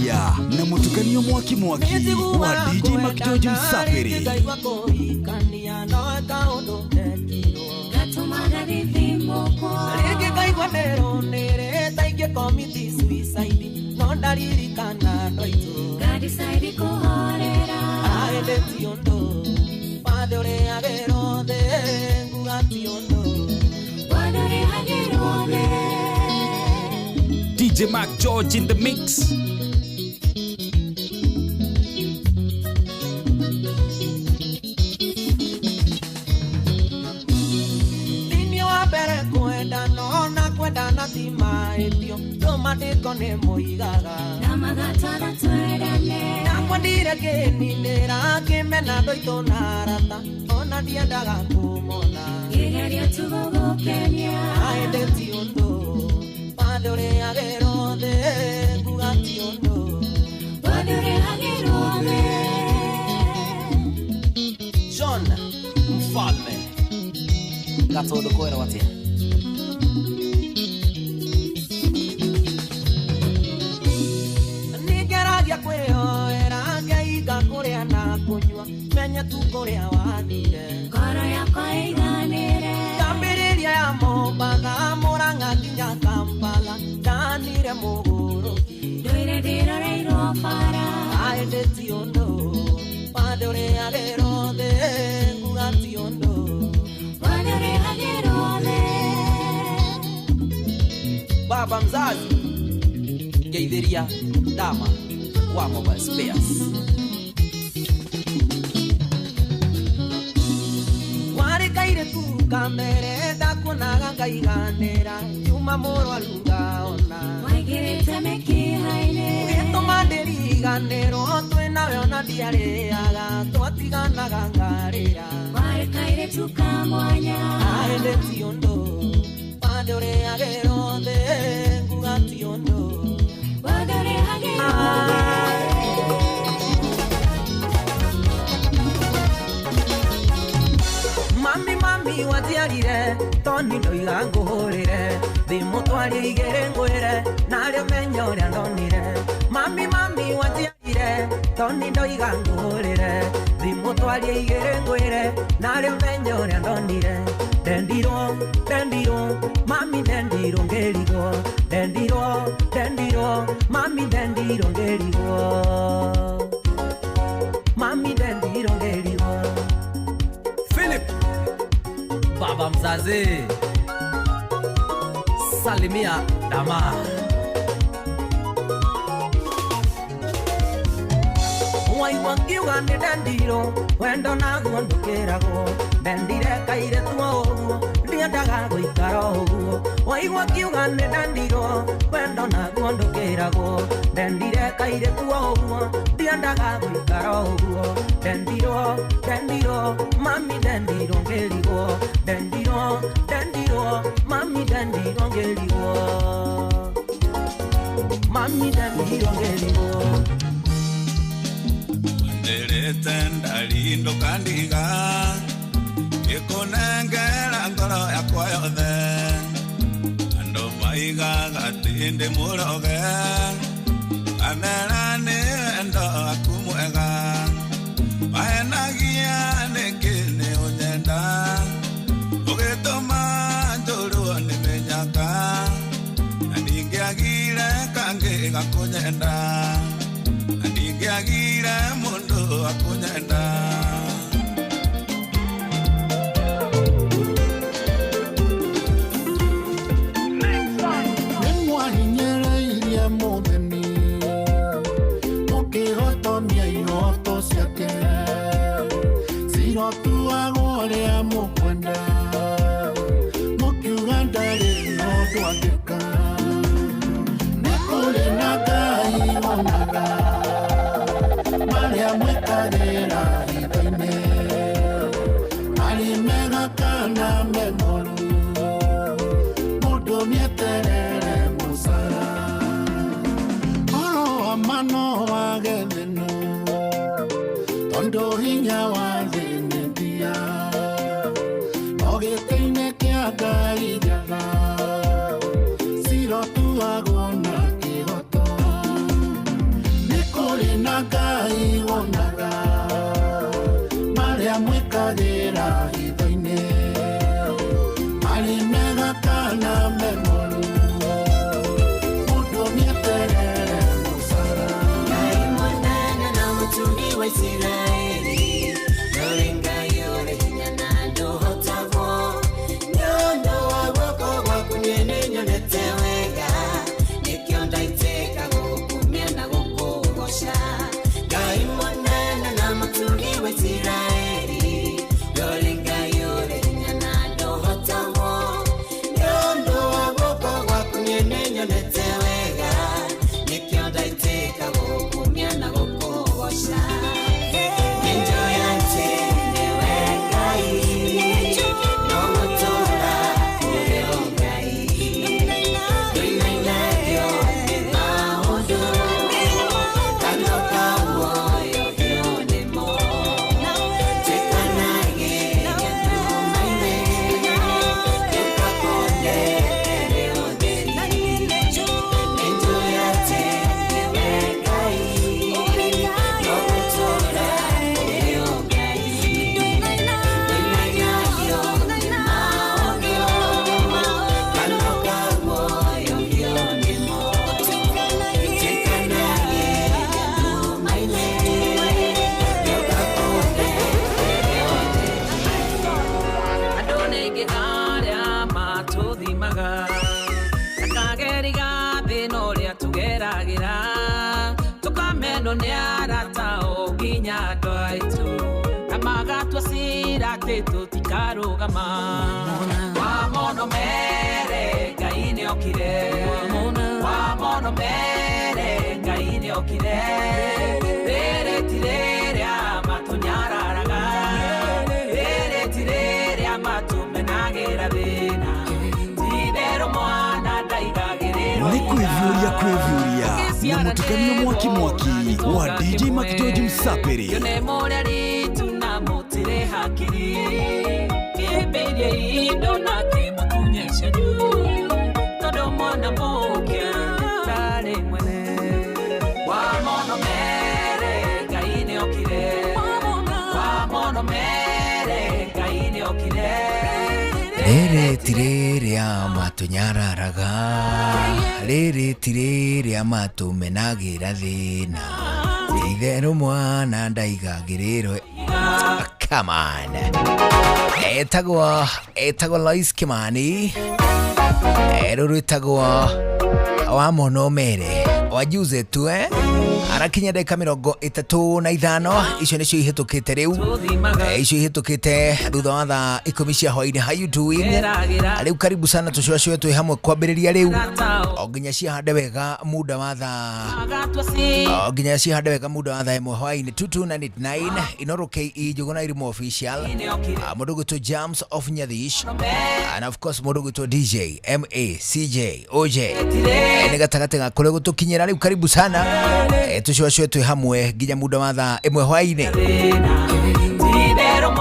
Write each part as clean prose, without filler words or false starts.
Thikĩrĩria na mũtukanio mwaki mwaki wa DJ McGeorge Msafiri. Ngaigua kũhikania noe kaũndũ gekirwo Gatũmaga gĩthimũkwo. Rĩngĩ ngaigua nĩrũnĩrĩ ta ingĩkomiti suicide no ndaririkana andũ aitũ. Ngadecide kũhorera. Aĩndĩ ti ũndũ wathe ũrĩagĩrwo thĩ nguga ti ũndũ. Wathe ũrĩhagĩrwo thĩ. DJ Mark George in the mix. Thĩinĩ wa mbere kwenda no na kwendana ti mahĩtio no mandĩko nĩ moigaga. Na magatwara twendane. Ndakwendire kĩninĩra kĩmena andũ aitũ na arata ona ndiendaga kũmona. Ngĩgeria tu gũgũkenia. Aĩndĩ ti ũndũ wathe ũrĩagĩrwo thĩ nguga ti ũndũ. Wathe ũrĩhagĩrwo thĩ. John Mfalme Gatondo kwĩrwo atĩa? Nĩngeragia kwĩyoera ngeiga kũrĩa na kũnyua menye tu kũrĩa wathire. Ngoro yakwa ĩiganĩre. Ngambĩrĩria ya Mombatha Mũrang'a nginya Kampala ndanire mũgũrũki. Ndũire ndĩroreirwo bara. Aĩndĩ ti ũndũ wathe ũrĩagĩrwo thĩ nguga ti ũndũ. Wathe ũrĩhagĩrwo thĩ. Baba mzazi ngeithĩria Dama wa Mobile Spares. Warĩ kairĩtu kamere ndakuonaga ngaiganĩra nyuma mũrwaru ngaona. Waingĩrĩte mĩkiha-inĩ. Ũgĩtũma ndĩriganĩrwo twĩ nawe ona ndiarĩaga twatiganaga ngarĩra. Warĩ kairĩtu ka mwanya. Aĩndĩ ti ũndũ wathe ũrĩagĩrwo thĩ nguga ti ũndũ. Wathe ũrĩhagĩrwo thĩ. Mami mami wajiarire toni ndoiga ngũhũrĩre thimũ twarie igĩrĩ ngwĩre narĩo menya ũrĩa ndonire. Mami mami wajiarire toni ndoiga ngũhũrĩre thimũ twarie igĩrĩ ngwĩre narĩo menya ũrĩa ndonire. Ndendirwo ndendirwo mami ndendirwo ngĩrigwo ndendirwo ndendirwo mami ndendirwo ngĩrigwo mami ndendirwo ngĩrigwo. Philip Baba mzazi salimia Dama. Waigua ngiuga nĩ ndendirwo wendo naguo ndũkĩragwo ndendire kairĩtu o ũguo ndiendaga gũikara o ũguo. Waigua ngiuga nĩ ndendirwo wendo naguo ndũkĩragwo ndendire kairĩtu o ũguo ndiendaga gũikara o ũguo. Ndendirwo ndendirwo mami ndendirwo ngĩrigwo ndendirwo ndendirwo mami ndendirwo ngĩrigwo mami ndendirwo ngĩrigwo. Nderete ndarindo kandiga ikunengera ngoro yakwa yothe andũ maigaga atĩ ndĩ mũroge kamera nĩ wendo waku mwega mahenagia nĩkĩ nĩ ũnyenda ũgĩtũma njũrwo nĩ mĩnyaka na ndingĩagire kangĩ gakũnyenda na ndingĩagire mũndũ akũnyenda. Nĩmwahinyĩrĩirie mũthĩni mũkĩhotomia ihoto ciake cirotuagwo ũrĩa mũkwenda mũkiuga ndarĩ na ũndũ angĩka nĩ kũrĩ na Ngai wonaga marĩa mwĩkagĩra hitho-inĩ marĩ mega kana me moru mũndũ nĩeterere mũcara ũhoro wa ma no wage thĩna tondũ hinya wa thĩ nĩ mbia no gĩtĩ-inĩ kĩa Ngai njaga cirotuagwo na kĩhoto. Ngai wonaga marĩa mwĩkagĩra hitho-inĩ, marĩ mega kana me moru, mũndũ nĩeterere mũcara. Ngai mũnene na mũturi wa Isiraeli, nĩũrĩ Ngai ũrĩ hinya na ndũhotagwo. Nĩ ũndũ wa guoko gwaku niĩ nĩnyonete wega, nĩkĩo ndaitĩka gũgũkumia na gũkũgoca. Ngai mũnene na mũturi wa Isiraeli, nĩũrĩ Ngai ũrĩ hinya na ndũhotagwo. Nĩ ũndũ wa guoko gwaku niĩ nĩnyonete wega, nĩkĩo ndaitĩka gũgũkumia na gũkũgoca. Nĩnjũĩ atĩ nĩwe Ngai, no gũtũũra kũrĩ o Ngai. Ndũinainagio nĩ maũndũ, kanua ka muoyo biũ nĩmo. Twĩkanagĩria nduma-inĩ, tũkakũndeere ũtheri. Nĩnjũĩ atĩ nĩwe Ngai, no gũtũũra kũrĩ o Ngai. Ndũinainagio nĩ maũndũ, kanua ka muoyo biũ nĩmo. Twĩkanagĩria nduma-inĩ, tũkakũndeere ũtheri. Andũ nĩ aingĩ arĩa matũthimaga akageriga thĩna ũrĩa tũgeragĩra, tũkamenwo nĩ arata o nginya andũ aitũ, na magatua cira atĩ tũtikarũgama. Wamono mere Ngai nĩokire, wamono mere Ngai nĩokire, rĩrĩ ti rĩrĩa matũnyararaga, rĩrĩ ti rĩrĩa matũmenagĩra thĩna, ti-itherũ mwana ndaigagĩrĩrwo. Nĩ kwĩviũria kwĩviũria na mũtukanio mwaki mwaki wa DJ McGeorge Msapiri. Nĩ mũrĩa ritu na mũtirĩ hakiri, kĩhĩmbĩirie indo na kĩmũtunye cianyu, tondũ mwana mũkĩa ndarĩ mwene. Wamono mere Ngai nĩokire, wamono mere Ngai nĩokire. Rĩrĩ ti rĩrĩa matũnyararaga, rĩrĩ ti rĩrĩa matũmenagĩra thĩna, itherũ mwana ndaigagĩrĩrwo. Come on. Etagwo Lois Kimani, rũrũ rwĩtagwo Wamono Mere wajuze tu arakinya ndagĩka 35 icio nĩcio ihĩtũkĩte rĩu. Icio ihĩtũkĩte thutha wa thaa 10 cia hwainĩ. How you doing? Rĩu karibu sana, tũcũacũe twĩ hamwe kwambĩrĩria rĩu o nginya ciahande wega muda wa thaa o nginya ciahande wega muda wa thaa 1 hwainĩ. 2299 Inoro KE Njũgũna Irimũ official. Mũndũ gwĩtwo Jams of Nyathish and of course mũndũ gwĩtwo DJ MA CJ OJ. Nĩ gatagatĩ ga kũrĩa gũtũkinyĩra rĩu, karibu sana, tũcũacũe twĩ hamwe nginya muda wa thaa 1 hwainĩ.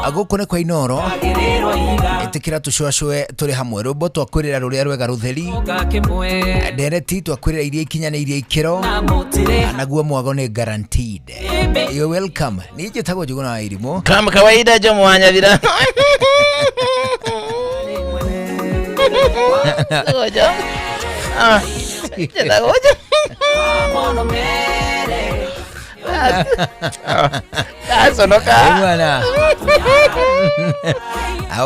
Gũkũ nĩ kwa Inoro, ĩtĩkĩra tũcũacũe tũrĩ hamwe, rwĩmbo twakwĩrĩra rũrĩa rwega rũtheri, ndereti twakwĩrĩra iria ikinyanĩirie ikĩro, naguo mwago nĩ guaranteed. You're welcome. Niĩ njĩtagwo Njũgũna wa Irimũ. Kama kawaida Jomo Wanyavira. Gojo. Ah. Gojo. Asonoka. Bwana.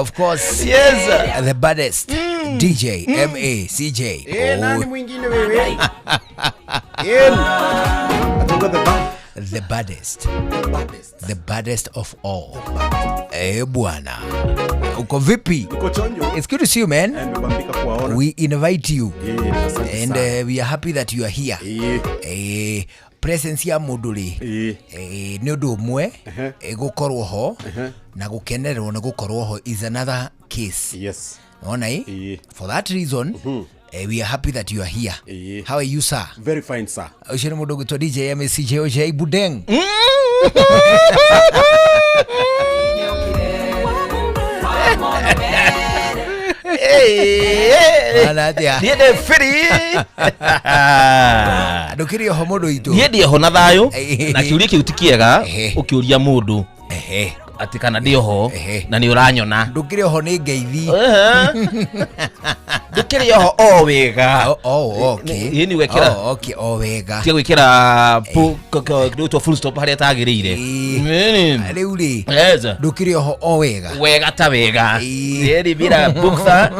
Of course. Yes. The baddest DJ M A C J. Nani mwingine wewe? The baddest. The baddest of all. Bwana. Uko vipi? Uko chonjo. It's good to see you, man. Nimebambika kuwaona. We invite you. Asante And sana. we are happy that you are here. Presence ya mũndũ rĩ, nĩ ũndũ ũmwe, gũkorwo ho na gũkenererwo nĩ gũkorwo ho is another case. Yes. Ona for that reason, we are happy that you are here. How are you, sir? Very fine, sir. Ũcio nĩ mũndũ ũgwĩtwo DJ MACJOJ Budeng. Hana atĩa? Niĩ ndĩ free. Ndũkĩrĩ oho mũndũ witũ. Niĩ ndĩ oho na thayũ Ehe. na kĩũria kĩu ti kĩega Ehe. ũkĩũria mũndũ Ehe. atĩ kana ndĩ oho Ehe. na nĩ ũranyona. Ndũkĩrĩ oho nĩ ngeithi. Ndũkĩrĩ oho o wega. O- o, okay. Ĩ, nĩ gwĩkĩra. O, okay, o wega. Tiga gwĩkĩra gĩtwo full stop harĩa tagĩrĩire. Ĩ. Nĩ. Rĩu rĩ, Yes. ndũkĩrĩ oho o wega. Wega ta wega. Ĩ. Yeri bila buktha,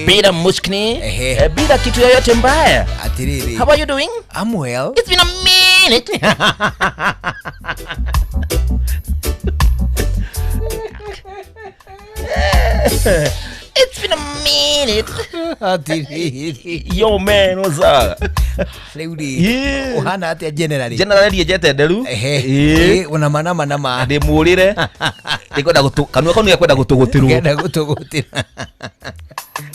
bila mushkini, Ehe. bila kitu yoyote mbaya. Atĩrĩrĩ. How are you doing? I'm well. It's been a minute. It's been a minute. Atĩrĩrĩ. Yo man, what's up? Rĩu rĩ, Yeah. ũhana atĩa generally? Generally ndienjete nderu. Ehe. Ĩ. Ĩ, ona mana mana ma. Ndĩmũrĩre. Ndĩkwenda gũtũ kanua kau nĩgekwenda gũtũgũtĩrwo. Ngenda gũtũgũtĩra.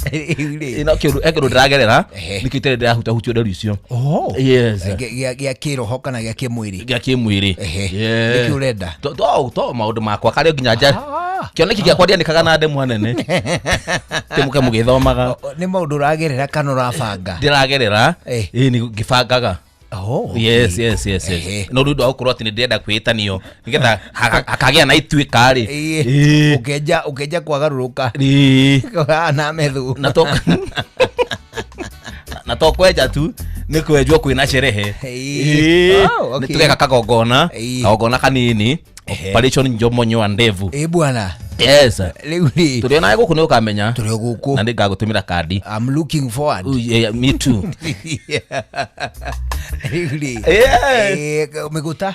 Rĩu rĩ. Ĩ, no kĩũndũ he kĩũndũ ndĩragerera Ehe. nĩkĩo itarĩ ndĩrahutahutio nderu icio. Oh. Yes. Gĩa kĩroho kana gĩa kĩmwĩrĩ. Gĩa kĩmwĩrĩ. Ehe. Yeah. Nĩkĩ ũrenda? To maũndũ makwa karĩa nginya nja Ah. kĩoneki gĩakwa ndiandĩkaga na ndemwa nene tĩmũke mũgĩthomaga. Nĩ maũndũ ũragerera kana ũrabanga? Ndĩragerera. Eh. Ĩ nĩ ngĩbangaga. Oh, okay. Yes, yes, yes, yes. Ehe. No rĩu ũndũ wa gũkorwo atĩ nĩ ndĩrenda kwĩtanio nĩgetha hakagĩa na ituĩka rĩ. Ĩ. Ĩ. Ũkenja ũkenja kwagarũrũka. Ĩ. Na methu. Na to na to kwenja tu nĩ kwenjwo kwĩna sherehe. Ĩ. Ĩ. Oh, okay. Nĩ tũgeka kagongona Ĩ. kagongona kanini. Ehe. Operation Njomo Nyoa Ndevu. Ĩ bwana. Yes. Rĩu rĩ. Tũrĩ onawe gũkũ nĩ ũkamenya. Tũrĩ o gũkũ. Na nĩ ngagũtũmĩra kandi. I'm looking forward. Ooh, yeah, me too. Rĩu rĩ. Yes. Ĩ, mĩgũta.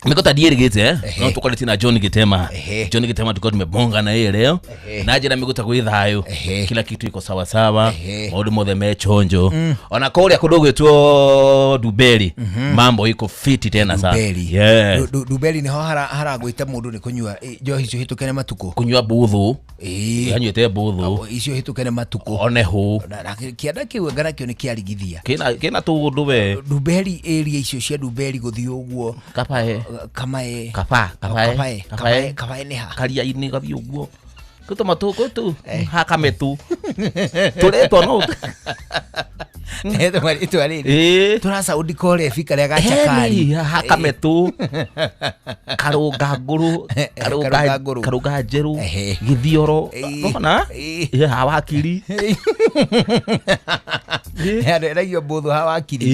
Mĩgũta ndiĩrĩgĩte Ehe. no tũkoretie na John Gitema. Ehe. John Gitema tulikuwa tumebonga na yeye leo. Ehe. Na njĩra mĩgũta gwĩ thayũ. Ehe. Kila kitu iko sawa sawa. Ehe. Maũndũ mothe me chonjo. Ona kũrĩa kũndũ gwĩtwo Duberi mambo iko fiti tena sana. Duberi. Yes. Duberi nĩho haragwĩta mũndũ nĩ kũnyua ĩ, njohi icio hĩtũke nĩ matukũ. Kũnyua bũthũ. Ĩ. Yanyuĩte bũthũ. Icio hĩtũke nĩ matukũ. One hũ. Na kĩanda kĩu anga nakĩo nĩ kĩarigithia. Kĩna tũũndũ we. Duberi area icio cia Duberi gũthiĩ ũguo. Kabae. Kamae. Kaba, kabae. Kabae. Kabae. Kabae nĩ ha? Karia-inĩ gathiĩ ũguo. Gũtũma tũ gũtũ hakametũ. Tũretwo no. Rĩtwa rĩrĩ. Ĩ. Tũracaũndi korebi karĩa gacakari. Heni, hakametũ karũnga ngũrũ Karũnga ngũrũ. karũnga njerũ Ehe. gĩthioro Ĩ. nona Ĩ. hawakiri Andũ mbũthũ hawakiri.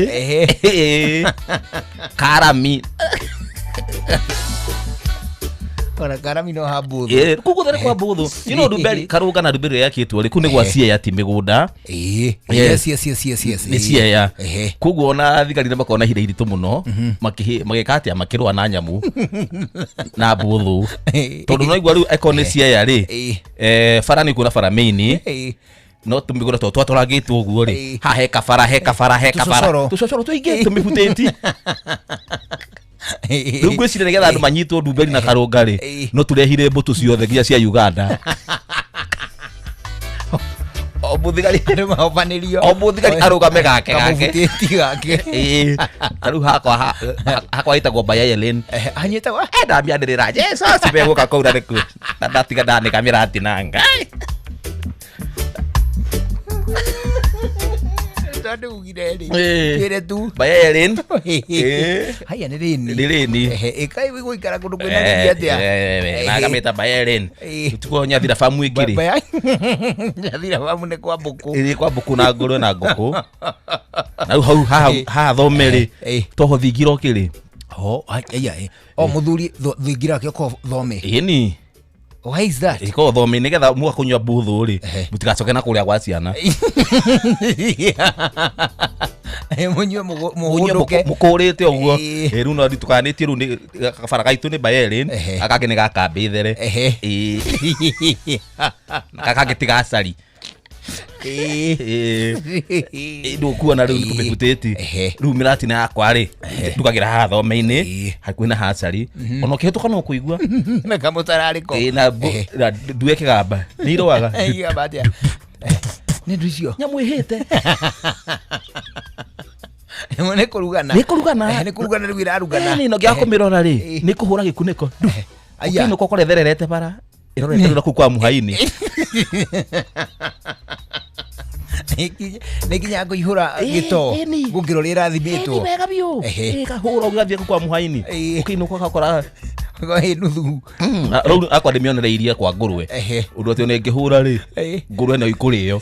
Ehe. Ĩ. karami Ona karami no ha mbũthũ. Ĩ, kũu guothe nĩ kwa mbũthũ. You know Nduberi karũnga na Nduberi ĩrĩa yakĩtwo rĩ kũu nĩ gwa Siaya ti mĩgũnda. Ĩ. Yes. Yes, yes, yes, yes, yes. Nĩ Siaya. Ehe. Koguo ona thigari nĩ makoragwo na ihinda iritũ mũno magĩka atĩa makĩrũa na nyamũ na mbũthũ tondũ no igua rĩu eko nĩ Siaya rĩ Ĩ. bara nĩ kuona bara main Ĩ. no tũmĩgũnda tondũ twatũrangĩtwo ũguo rĩ Ĩ. haha he kabara he kabara he kabara Tũcocoro. tũcocoro tũingĩ tũmĩhutĩti rĩu ngwĩciria nĩgetha andũ manyitwo Ndumberi na Karũnga rĩ Ĩ. no tũrehire mbũtũ ciothe nginya cia Uganda o mũthigari Andũ mahobanĩrio. o mũthigari arũgame gake gake Kamũbutĩti gake. Ĩ, ta rĩu hakwa hakwa ĩtagwo Bayelin Ehe, Anyitagwo. ndamĩanĩrĩra Jesu cibegũka kũu na nĩkuo na ndatiga ndanĩka mĩratinanga Tondũ ugire rĩ. Ĩ. Twĩre tu. Bayelin Ĩ. Haya nĩ rĩni. Nĩ rĩni. Ehe, ĩkai gũikara kũndũ kwĩna rĩni atĩa? na akamĩta Bayelin Ĩ. tuko nyathira bamu ĩngĩ rĩ Nyathira bamu nĩ kwa mbũkũ. ĩrĩ kwa mbũkũ na ngũrwe na ngũkũ na rĩu hau haha haha thome rĩ Ĩ. toho thingira ũkĩrĩ Oh, aya ĩ. O mũthuri thingira wake ũkorwo thome. ĩni Why is that? ĩkorwo thome nĩgetha muga kũnyua mbũthũ rĩ Ehe. mũtigacoke na kũrĩa gwa ciana Mũnyue Mũnyue mũhũndũke. mũkũrĩte ũguo Ĩ. Ĩ, rĩu no tukanĩtie rĩu nĩ kabara gaitũ nĩ Bayelin Ehe. gaka kangĩ nĩ gakambĩ there Ehe. Ĩ. Na gaka kangĩ ti gacari Ĩ. ndũkuona rĩu nĩtũmĩhutĩti Ehe. rĩu mĩratina yakwa rĩ ndugagĩra haha thome-inĩ Ĩ. hakuhĩ na hacari ona ũkĩhĩtũka no ũkũigua Na kamũtararĩko. Ĩ, na na ndue kĩgamba nĩ irũaga Igamba atĩa? Nĩ ndũ icio. nyamũ ĩhĩte Nĩ kũrugana. Nĩ kũrugana. Ehe, Nĩ kũrugana rĩu ĩrarugana. Ĩni, na ũngĩaga kũmĩrora rĩ Ĩ. nĩ kũhũra gĩkunĩko Aya. ũkĩinũka ũkore thererete bara Ĩrorete rĩu nakũu kwa muhaini. Nĩ nginya ngũihũra gĩto gũkĩra ũrĩa ĩrathimĩtwo. Wega biũ. Ĩkahũra ũgathiĩ kũu kwa muhaini, ũkĩinũka ũgakora ĩ nuthu. Rĩu akwa ndĩmĩonereirie kwa ngũrwe, ũndũ atĩ ona ĩngĩhũra rĩ, ngũrwe no ikũrĩo.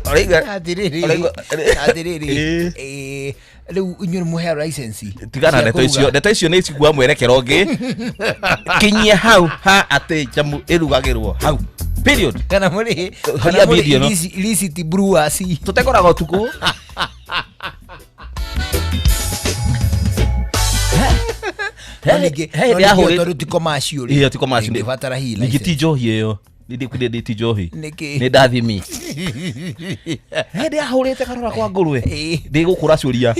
Atĩrĩrĩ, atĩrĩrĩ, rĩu inyuĩ nĩ mũheagwo license Tigana cia ndeto icio. kũruga? Ndeto icio nĩ cigua mwerekero ũngĩ. Kinyie hau ha atĩ njamu ĩrugagĩrwo hau, period. Kana mũrĩ Horia kana mũrĩ video ĩno. Illicit brewers? Tũtekoraga ũtukũ. No ningĩ He- no hĩndĩ ningĩ yahũrĩte- tondũ ti commercial rĩ, Ĩyo ti commercial. ndĩngĩbatara hihi Ningĩ ti license. njohi ĩyo. Nĩ ti njohi. Nĩkĩ? Nĩ ndathimi. Hĩndĩ yahũrĩte karora kwa ngũrwe ndĩgũkũra curia,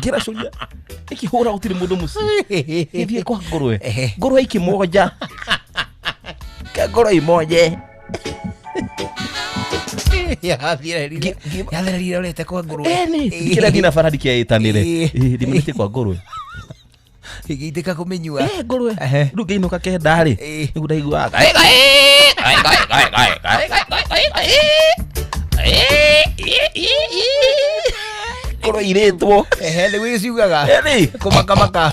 ngĩra curia ĩkĩhũra, gũtirĩ mũndũ mũciĩ, gĩthiĩ kwa ngũrwe, ngũrwe ikĩmonja. Ke ngũrwe imonje. Yathererire ũrete kwa ngũrwe. Ĩni ndikĩra thina bara ndikĩeĩtanĩre ndimanĩtie kwa ngũrwe. Ĩgĩitĩka kũmĩnyua. Ngũrwe rĩu ngĩinũka kenda rĩ, nĩguo ndaiguaga ngũrwe irĩtwo. Ehe, nĩguo ciugaga. Ĩni. Kũmakamaka.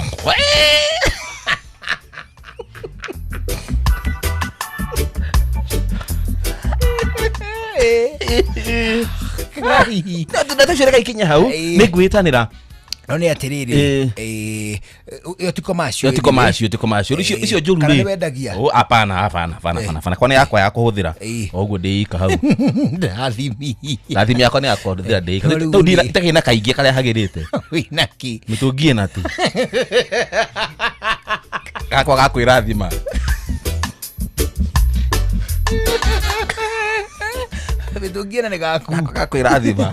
Ndeto icio reke ikinye hau, nĩ ngwĩtanĩra. No nĩ atĩrĩrĩ, ĩyo ti commercial. Ĩyo ti commercial, ti commercial. Icio icio njũru Kana rĩ. nĩ wendagia? Oh, hapana, hapana, hapana, hapana, hapana. Kwa nĩ yakwa ya kũhũthĩra o ũguo ndĩika hau. Ndathimi. Ndathimi yakwa nĩ ya kũhũthĩra ndĩika. No rĩu Tau rĩ. itakĩrĩ na kaingĩ karĩa hagĩrĩte. Wĩna kĩ? Mĩtũngi ĩna tu gakwa ga kwĩrathima. Mĩtũngi ĩna nĩ gaku. Gakwa ga kwĩrathima,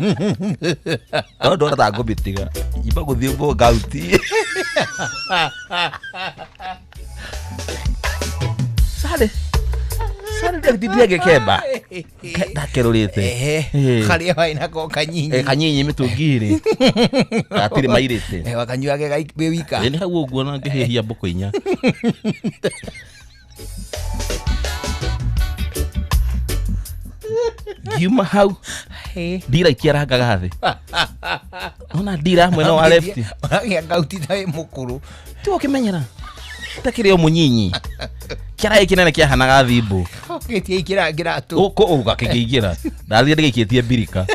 no ndona ta ngũmĩtiga imba gũthiĩ mbũ ngauti. Sare sare ndagĩtindire ngĩkemba ndakerũrĩte. Karĩa waĩ nako kanyinyi. Kanyinyi mĩtũngi ĩrĩ gatirĩ mairĩte. Wakanyuage wĩ wika. Ĩ, nĩ hau ũguo na ngĩhĩhia mbũkũ inya. Ngiuma hau ndira ikiarangaga thĩ, ona ndira mwena wa left. Ũragĩa ngauti ta wĩ mũkũrũ. Tiwe ũkĩmenyera takĩrĩ o mũnyinyi, kĩara gĩkĩ kĩnene kĩahanaga thimbũ. Gĩtie ikĩrangĩra tũ. Gũkũ ũga kĩngĩingĩra ndathire ndĩgĩikĩtie mbirika.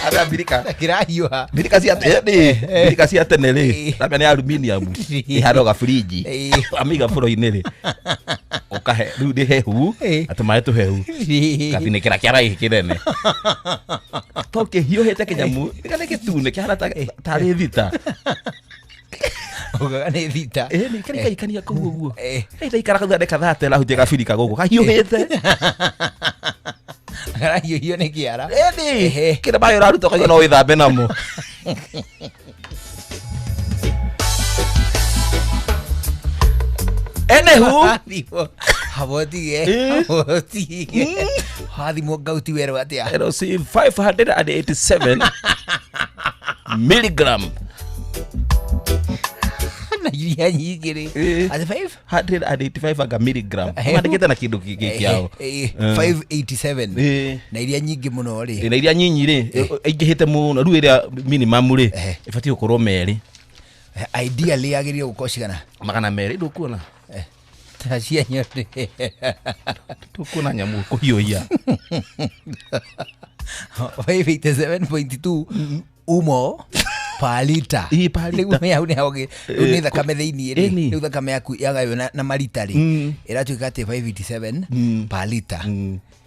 Abia mbirika. Kĩrahiũha. Mbirika cia tene, mbirika cia tene rĩ, labia nĩ aluminium, ĩhana gabiriji amiga bũro-inĩ rĩ, ũkahe rĩu nĩ hehu atĩ maĩ tũhehu gathinĩkĩra kĩara gĩkĩ kĩnene to kĩhiũhĩte kĩnyamũ nĩ gĩtune kĩhana tarĩ thita. Ugaga nĩ thita. Ĩni kĩrĩ kaikania kũu ũguo ĩtaikara kathondeka thate rahutie gabirika gũkũ kahiũhĩte. Karahiũhio nĩ kĩara. Ĩni kĩrĩa maĩ ũraruta ũkaigua no wĩthambe namo. Anywho. Habotige habotige wathimwo ngauti werwo atĩa? LC 587 milligram. Na iria nyingĩ rĩ, atĩ 185 anga milligram mandĩkĩte na kĩndũ kĩao. 587 na iria nyingĩ mũno rĩ? Na iria nyinyi rĩ, ĩingĩhĩte mũno rĩu ĩrĩa minimum rĩ ĩbatiĩ gũkorwo merĩ. Ideally yagĩrĩire gũkorwo cigana? 200. Ndũkuona Ta cia nyoni. Ndũkuona nyamũ kũhiũhia. 587.2 umo per liter. Ĩ, per liter. Rĩu hau nĩ hau rĩu nĩ thakame thĩiniĩ rĩ. Ĩni. Rĩu thakame yaku yagaywo na marita rĩ, ĩratuĩka atĩ 587 per liter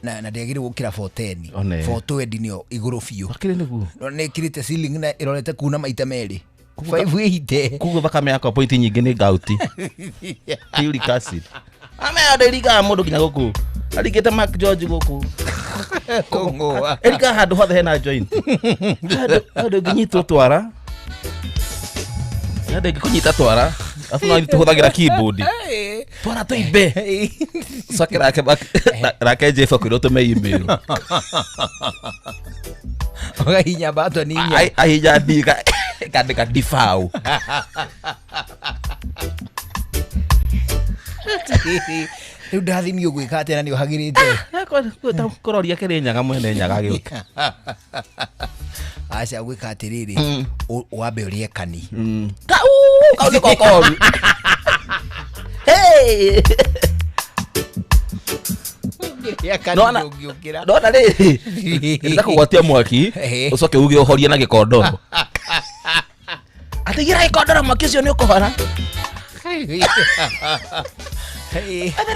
na ndĩagĩrĩirwo gũkĩra 410. One. 420 nĩyo igũrũ biũ. Akĩrĩ nĩguo. No nĩ ĩkĩrĩte ceiling na ĩrorete kuna maita merĩ 580. Koguo thakame yakwa pointi nyingĩ nĩ gauti, uric acid amea ndĩringaga mũndũ nginya gũkũ aringĩte Mark George gũkũ. Kũng'ũa. Ĩringaga handũ hothe hena joint, handũ ĩngĩnyitwo twara, handũ ĩngĩkũnyita twara, afu no tũhũthagĩra keyboard twara tũimbe coke rake rake Jeff akwĩrwo tũme email. Ũgahihinya button inya. Ahinya D ĩkandĩka difau. Rĩu ndathimi ũgwĩka atĩa na nĩ ũhagĩrĩte? Kũroria kĩrĩ nyaga mwene nyaga agĩũka. Aca gwĩka atĩrĩrĩ, wambe ũrĩe kani. Kau kau nĩko koru. Hey! Ũngĩrĩa kani Nona- ndũngĩũkĩra. Ndona rĩrĩ ĩrenda kũgwatia mwaki ũcoke uge ũhorie na gĩkondoro. Atigĩra gĩkondoro mwaki ũcio nĩ ũkũhora.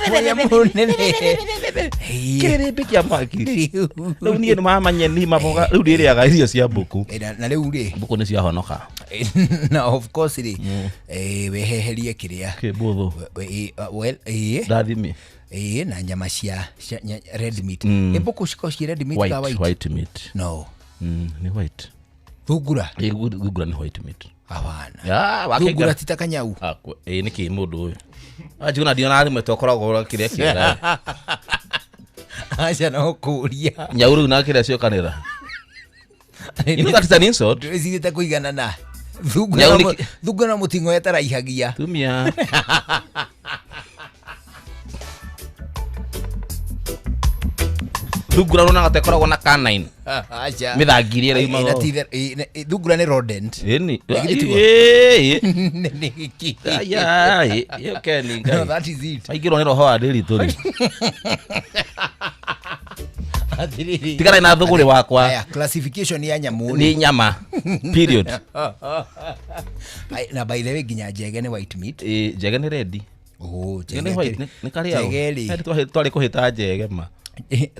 Mũrĩa mũnene. Kĩrĩrĩmbĩ kĩa mwaki. Rĩu niĩ nĩ mamanyeni maboga rĩu ndĩrĩaga irio cia mbũkũ. Na rĩu rĩ Mbũkũ nĩ ciahonoka. Na of course rĩ, weheherie kĩrĩa Kĩmbũthũ. Well, ĩĩ. Ndathimi. Ĩĩ, na nyama cia red meat. Ĩ mbũkũ cikoragwo ciĩ red meat ka White, white? white meat. No. Nĩ white. Thungura? Ĩ, thungura nĩ white meat. Hapana. Ya, wakĩnga- Thungura ti ta kanyau. Ah, ĩ nĩkĩ mũndũ ũyũ? Anjigua ndionaga rĩmwe twakoragwo kĩrĩa kĩega. Aca no kũria. Nyau rĩu na kĩrĩa ciokanĩra. You know that is an insult. Ndĩreciria kũiganana. Nyau nĩ Thungura na mũting'oe taraihagia. Tumia. Thungura ũronaga ta ĩkoragwo na canine. Aca. Mĩthangi ĩrĩa ĩraimaga. Na ti thungura nĩ rodent. Ĩni. Ĩ, githĩ tiguo? Ĩ, Nĩ nĩkĩ? Aya, ĩ, ĩ, Ken, Ngai. No, that is it. Aingĩrwo nĩ roho wa ndĩritũ rĩ. Atĩrĩrĩ. Tigana na thũgũrĩ wakwa. Aya, classification ya nyamũ Nĩ nyama. Period. Ai, na by the way nginya njege nĩ white meat. Ĩ, njege nĩ rendi. Oh, Njege nĩ white, nĩ karĩagwo. Njege rĩ. Hĩndĩ twarĩ kũhĩta njege ma.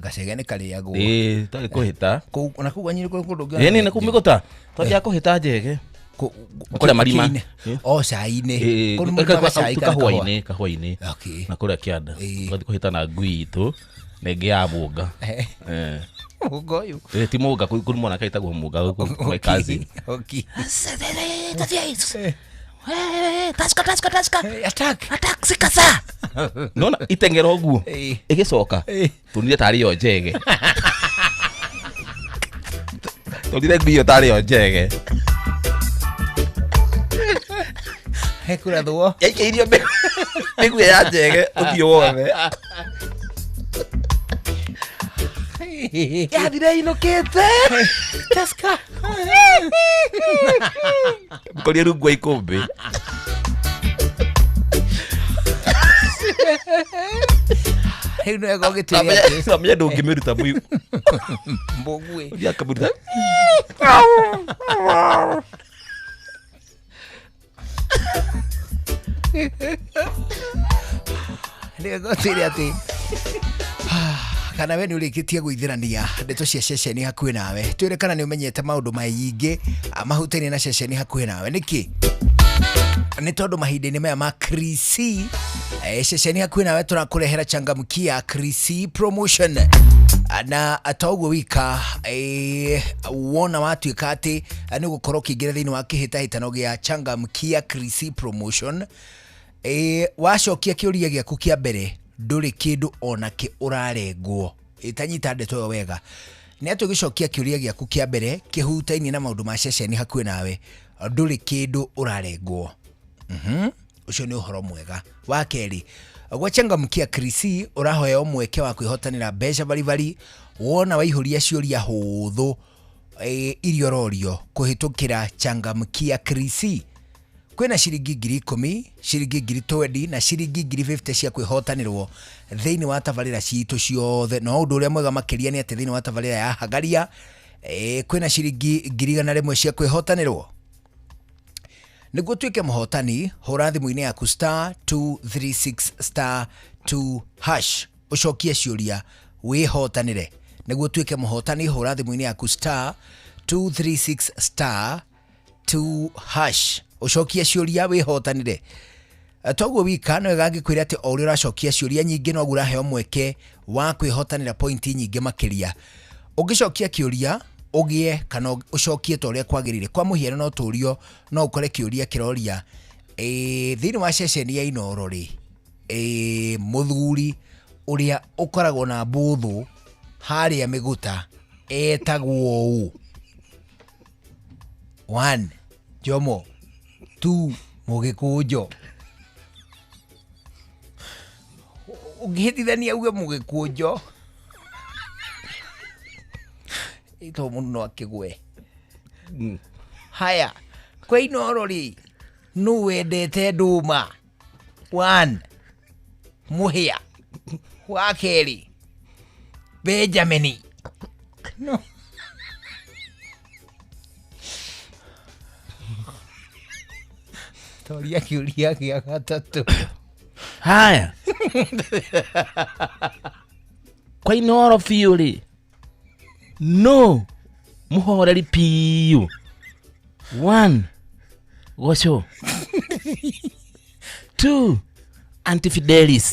Gacege nĩ karĩagwo. Ĩ, twarĩ kũhĩta. Kũu na kũu kwanyu nĩ kũrĩ kũndũ Ĩ, nĩ kũu mĩgũta. Twathiaga kũhĩta njege. Kũrĩa marima. O cai-inĩ. Ĩ, Kũu nĩ mũrĩmaga cai kana kahũa? kahũa-inĩ, kahũa-inĩ. Okay. Na kũrĩa kĩanda. Twathiĩ kũhĩta na ngui itũ na ĩngĩ ya mũnga. Eh. Eh. Mũnga ũyũ. Ĩ, ti mũnga, kũrĩ mwanake wĩtagwo mũnga gũkũ, my cousin. Okay. Nona iteng'era ũguo ĩgĩcoka tũnire tarĩ yo njege. Tũnire ngui ĩyo tarĩ yo njege. Hekũrathwo. Yaikĩirio mĩguĩ ya njege ũthiũ wothe. Yathire ĩinũkĩte. Taska. Korie rungu wa ikũmbĩ. Rĩu nĩ wega ũgĩtwĩre atĩ Namenya ndũngĩmĩruta mũi. Mbũguĩ. Ũthiĩ akamĩruta. Nĩ wega ũtwĩre atĩ kana we nĩ ũrĩkĩtie gwĩthĩrania ndeto cia ceceni hakuhĩ nawe. Twĩre kana nĩ ũmenyete maũndũ maingĩ mahutainie na ceceni hakuhĩ nawe. Nĩkĩ? Nĩ tondũ mahinda-inĩ maya ma Krisi, ceceni hakuhĩ nawe tũrakũrehera changamkia Krisi promotion. Na toguo wika, wona watuĩka atĩ nĩ ũgũkorwo ũkĩingĩra thĩinĩ wa kĩhĩtahĩtano gĩa changamkia Krisi promotion, wacokia kĩũria gĩaku kĩa mbere ndũrĩ kĩndũ ona kĩ ũrarengwo. Tanyita ndeto ĩyo wega. Nĩ atĩ ũgĩcokia kĩũria gĩaku kĩa mbere kĩhutainie na maũndũ ma ceceni hakuhĩ nawe ndũrĩ kĩndũ ũrarengwo. Ũcio nĩ ũhoro mwega. Wa kerĩ, gwa changamkia Krisi ũrahoeo mweke wa kwĩhotanĩra mbeca baribari wona waihũria ciũria hũthũ, iria ũrorio kũhĩtũkĩra changamkia Krisi. Kwĩna ciringi 10,000, ciringi 20,000 na ciringi 50,000 cia kwĩhotanĩrwo thĩinĩ wa tabarĩra citũ ciothe. No ũndũ ũrĩa mwega makĩria nĩ atĩ thĩinĩ wa tabarĩra ya Hagaria, kwĩna ciringi 100,000 cia kwĩhotanĩrwo. Nĩguo ũtuĩke mũhotani, hũra thimũ-inĩ yaku star 236 star 2 hash ũcokie ciũria wĩhotanĩre. Nĩguo ũtuĩke mũhotani, hũra thimũ-inĩ yaku star 236 star 2 hash ũcokie ciũria wĩhotanĩre. Toguo wika no wega ngĩkwĩra atĩ o ũrĩa ũracokia ciũria nyingĩ noguo ũraheo mweke wa kwĩhotanĩra pointi nyingĩ makĩria. Ũngĩcokia kĩũria ũgĩe kana ũcokie ta ũrĩa kwagĩrĩire. Kwa mũhiano no tũrio no ũkore kĩũria kĩroria, thĩinĩ wa ceceni ya Inooro rĩ, mũthuri ũrĩa ũkoragwo na mbũthũ harĩa mĩgũta etagwo ũũ. One, Jomo. Two, Mũgĩkũnjo. Ũngĩhĩtithania uge Mũgĩkũnjo, to mũndũ no akĩgwe. Haya, kwa Inooro rĩ, nũ wendete ndũma? One, Mũhĩa. Wa kerĩ, Benjamin. No. Toria kĩũria gĩa gatatũ. Haya, kwa Inooro biũ rĩ, no mũhoreri piũ? One, Goco. Two, Antifidelis.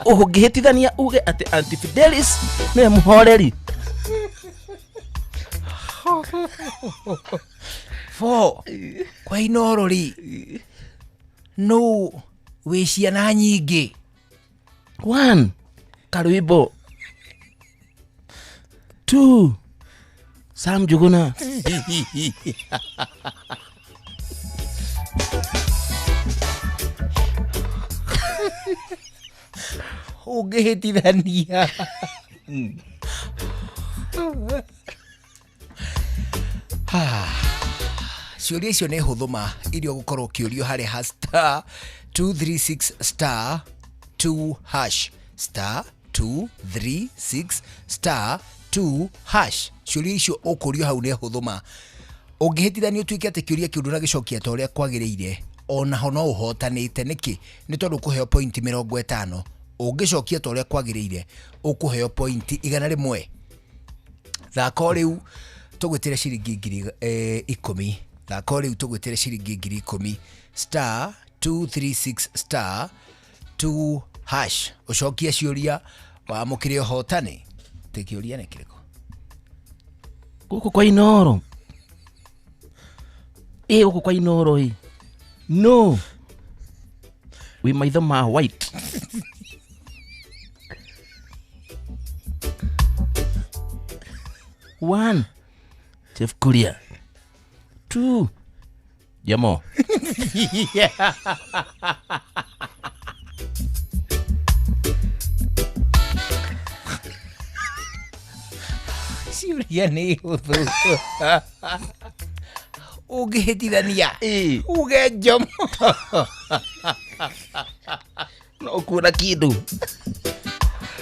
Ũngĩhĩtithania uge atĩ Antifidelis nĩwe mũhoreri. Four, kwa Inooro rĩ, nũ wĩ ciana nyingĩ? One, Karwimbo. Two, Sam Njuguna. Ũngĩhĩtithania. Ciũria icio nĩ hũthũ ma iria ũgũkorwo ũkĩũrio harĩ ha star 236 star 2 hash, star 236 star 2 hash. Ciũria icio ũkũrio hau nĩ hũthũ ma. Ũngĩhĩtithania ũtuĩke atĩ kĩũria kĩu ndũnagĩcokia ta ũrĩa kwagĩrĩire, onaho no ũhotanĩte. Nĩkĩ? Nĩ tondũ ũkũheo pointi 50. Ũngĩcokia ta ũrĩa kwagĩrĩire, ũkũheo pointi 100. Thaka o rĩu tũgwĩtĩre ciringi 10,000. Thaka o rĩu tũgwĩtĩre ciringi 10,000. Star 236 star 2 hash. Ũcokie ciũria wamũkĩre ũhotani. Tĩ kĩũria nĩ kĩrĩkũ? Gũkũ kwa Inooro. Ĩ gũkũ kwa Inooro ĩ. No. Wĩ maitho ma white. One, Jeff Kuria. Two, Jomo. Ciũria nĩ hũthũ. Ũngĩhĩtithania uge Jomo. No ũkuona kĩndũ.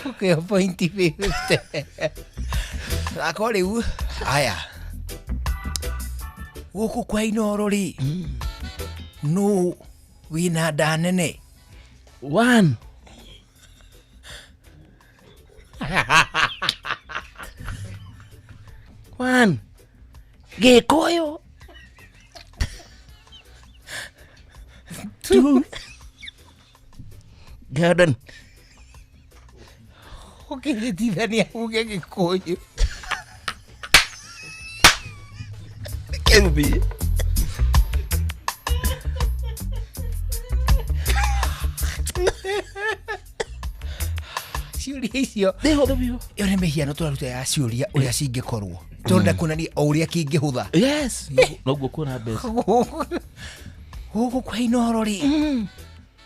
Ũkĩo pointi 50. Thaka o rĩu. Haya, gũkũ kwa Inooro rĩ, nũ wĩna nda nene? One, one, Gĩkũyũ. Two, Garden. Ũkĩhĩtithania uge Gĩkũyũ. Kĩrumi. Ciũria icio Nĩ hũthũ biũ. Ĩyo nĩ mĩhiano tũraruta ya ciũria ũrĩa cingĩkorwo. Tũrenda kuonania o ũrĩa kĩngĩhũtha. Yes. Noguo kuona mbeca. Gũkũ kwa Inooro rĩ,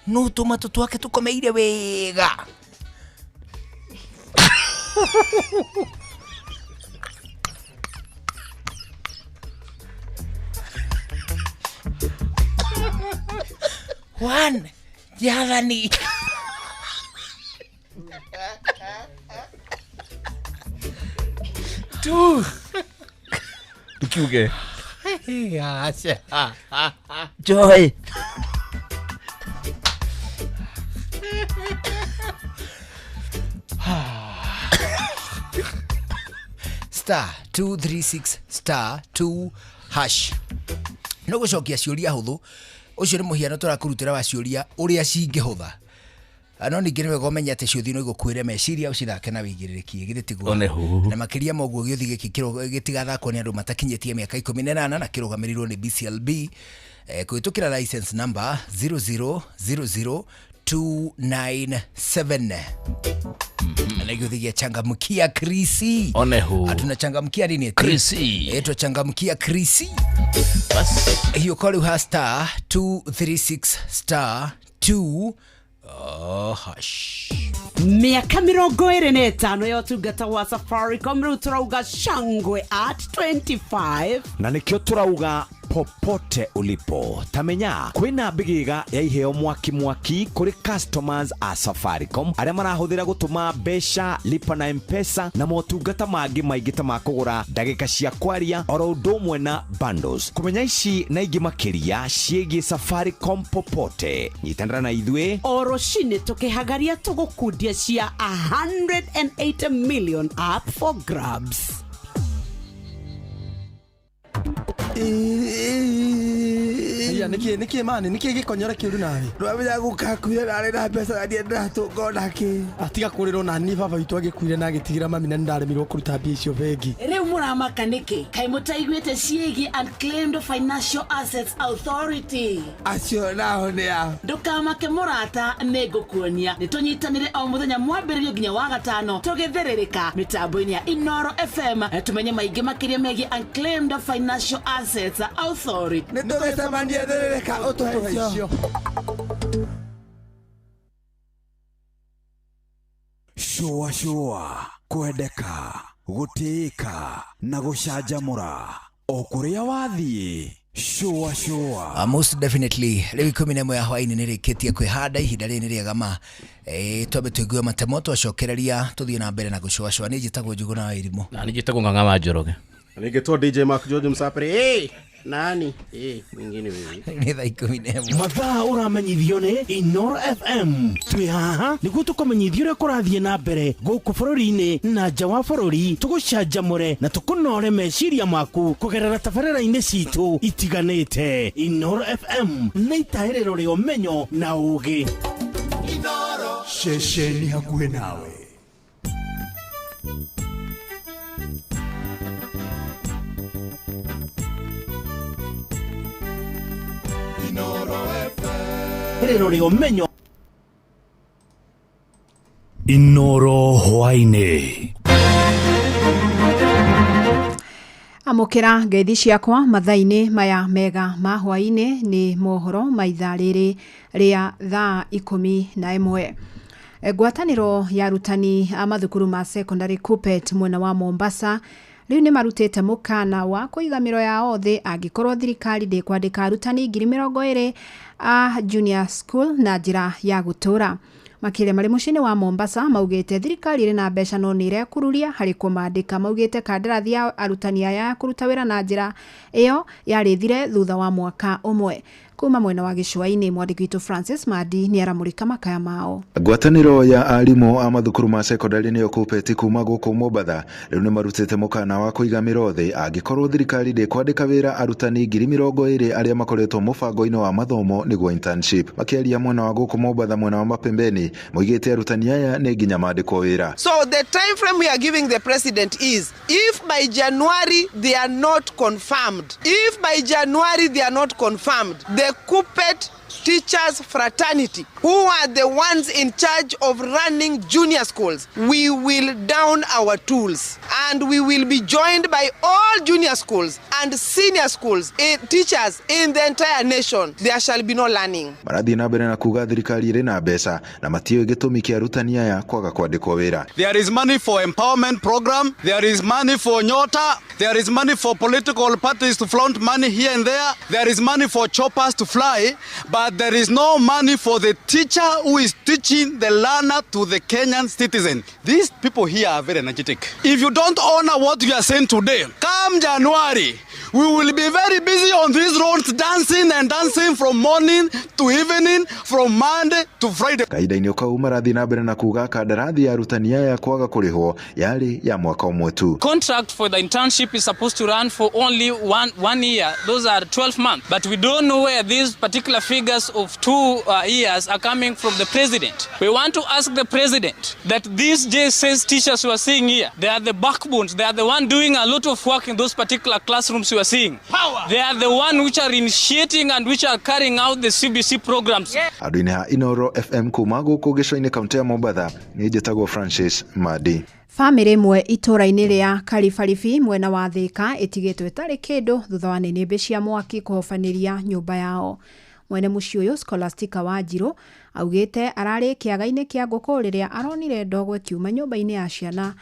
nũ tũmatũ twake tũkomeire wega? One, Jathani. Two. Tukiuge. Aca. Joy. Star 236 star 2 hash. No gũcokia ciũria hũthũ. Ũcio nĩ mũhiano tũrakũrutĩra wa ciũria ũrĩa cingĩhũtha. No ningĩ nĩ wega ũmenye atĩ ciũthi no igũkuĩre meciria ũcithake na wĩigĩrĩrĩki, githĩ tiguo? One hũ. Na makĩria ma ũguo gĩũthi gĩkĩ gĩtigathakwo nĩ andũ matakinyĩtie mĩaka 18 na kĩrũgamĩrĩirwo nĩ BCLB, kũhĩtũkĩra license number 00002. 297 na gĩũthĩ changamkia Krisi. Onehu. Tunachangamkia nini eti? Krisi. Twachangamkia Krisi. Bas. Hiyo call ha star 236 star 2 hash. Mĩaka 25 ya ũtungata wa Safaricom, rĩu tũrauga shangwe at 25. Na nikio turauga popote ulipo tamenya kwina mbigiga ya iheo mwaki mwaki kuri customers a Safaricom aria marahuthira gutuma mbeca, lipa na Mpesa na motungata mangi maingi ta ma kugura ndagika cia kwaria oro undu umwe na bundles. Kumenya ici na ingi makiria ciĩgiĩ Safaricom popote, nyitanĩra na ithuĩ o rũcinĩ tũkĩhagaria tũgũkundia cia 180 million up for grabs. Iya, niki niki mani niki gikonyora kiuru nawe. Ndwamenya gukakuire narĩ na mbeca na ndiĩ ndĩratũnga onakĩ. Atiga kũrĩrwo na ni baba witũ agĩkuire na agĩtigĩra mami na nĩndaremirwo kũruta mbia icio bengi. Rĩu mũramaka nĩkĩ? Kaĩ mũtaiguĩte ciĩgiĩ Unclaimed Financial Assets Authority? Acio nao nĩ a? Ndũkamake mũrata, nĩngũkuonia. Nĩtũnyitanĩre o mũthenya mwambĩrĩrio nginya wa gatano tũgĩthĩrĩrĩka mĩtambo-inĩ ya Inoro FM tumenye maingĩ makĩria megiĩ Unclaimed Financial Assets Authority. Nĩtũgĩcemania thĩrĩrĩka ũtũhe icio. Shua shua, kwendeka, gũtĩĩka na gũcanjamũra o kũrĩa wathiĩ. Shua shua. Most definitely rĩu 11 ya hwaĩ-inĩ nĩrĩkĩtie kwĩhanda, ihinda rĩrĩ nĩ rĩega ma twambe tũigue matemo twacokereria tũthiĩ na mbere na gũcuacua. Niĩ njĩtagwo Njuguna wa Irimũ. Na niĩ njĩtagwo Ng'ang'a wa Njoroge. Nĩngĩtwo DJ Mark George Msapere. Hey, nani? Mwingine wewe. Nĩ thaa 11. Mathaa ũramenyithio nĩ Inoro FM. Twĩ haha nĩguo tũkũmenyithia ũrĩa kũrathiĩ na mbere gũkũ bũrũri-inĩ na nja wa bũrũri, tũgũcanjamũre na tũkũnore meciria maku kũgerera tabarĩra-inĩ citũ itiganĩte. Inoro FM nĩ itahĩrĩro rĩa ũmenyo na ũũgĩ. Inoro ceceni hakuhĩ nawe. Inoro hwaĩ-inĩ. Amũkĩra ngeithi ciakwa mathaa-inĩ maya mega ma hwaĩ-inĩ nĩ mohoro ma ithaa rĩrĩ rĩa thaa 11. Ngwatanĩro ya arutani a mathukuru ma secondary KUPPET mwena wa Mombasa rĩu nĩ marutĩte mũkana wa kũiga mĩro yao thĩ angĩkorwo thirikari ndĩkwandĩka arutani 20,000 a junior school na njĩra ya gũtũra. Makĩria marĩ mũciĩ-inĩ wa Mombasa maugĩte thirikari ĩrĩ na mbeca no nĩ ĩrekururia harĩ kũmandĩka. Maugĩte kandarathi ya arutani aya ya kũruta wĩra na njĩra ĩyo yarĩthire thutha wa mwaka ũmwe. Kuma mwena wa gĩcũa-inĩ mwandĩki witũ Francis Madi nĩ aramũrĩka makaya mao. Ngwatanĩro ya arimũ a mathukuru ma secondary nĩyo KUPPET kuma gũkũ Mombatha rĩu nĩ marutĩte mũkana wa kũiga mĩro thĩ angĩkorwo thirikari ndĩkwandĩka wĩra arutani 20,000 arĩa makoretwo mũbango-inĩ wa mathomo nĩguo internship. Makĩaria mwena wa gũkũ Mombatha mwena wa Mapembeni moigĩte arutani aya nĩ nginya mandĩkwo wĩra. So the time frame we are giving the president is if by January they are not confirmed, if by January they are not confirmed, the KUPPET teachers fraternity, who are the ones in charge of running junior schools, we will down our tools and we will be joined by all junior schools and senior schools teachers in the entire nation. There shall be no learning. Marathiĩ na mbere na kuga thirikari ĩrĩ na mbeca na matiũĩ gĩtũmi kĩa arutani aya kwaga kwandĩkwo wĩra. There is money for empowerment program, there is money for Nyota, there is money for political parties to flaunt money here and there, there is money for choppers to fly, but there is no money for the teacher who is teaching the learner to the Kenyan citizen. These people here are very energetic. If you don't honor what you are saying today, come January, we will be very busy on these roads dancing and dancing from morning to evening, from Monday to Friday. Kahinda-inĩ kau marathiĩ na mbere na kuga kandarathi ya arutani aya kwaga kũrĩhwo yarĩ ya mwaka ũmwe tu. Contract for the internship is supposed to run for only one year. Those are 12 months. But we don't know where these particular figures of 2 years are coming from the president. We want to ask the president that these JSS teachers we are seeing here, they are the backbones, they are the one doing a lot of work in those particular classrooms we you are seeing. They are the one which are initiating and which are carrying out the CBC programs. Andũ-inĩ ha Inoro FM kuma gũkũ gĩcũa-inĩ kaũntĩ ya Mombatha, niĩ njĩtagwo Francis Madi. Bamĩrĩ ĩmwe itũũra-inĩ rĩa Karibaribi mwena wa Thĩka ĩtigĩtwo ĩtarĩ kĩndũ thutha wa nĩnĩmbĩ cia mwaki kũhobanĩria nyũmba yao. Mwene mũciĩ ũyũ Scholastica Wanjirũ augĩte ararĩ kĩaga-inĩ kĩa ngũkũ rĩrĩa aronire ndogo ĩkiuma nyũmba-inĩ ya ciana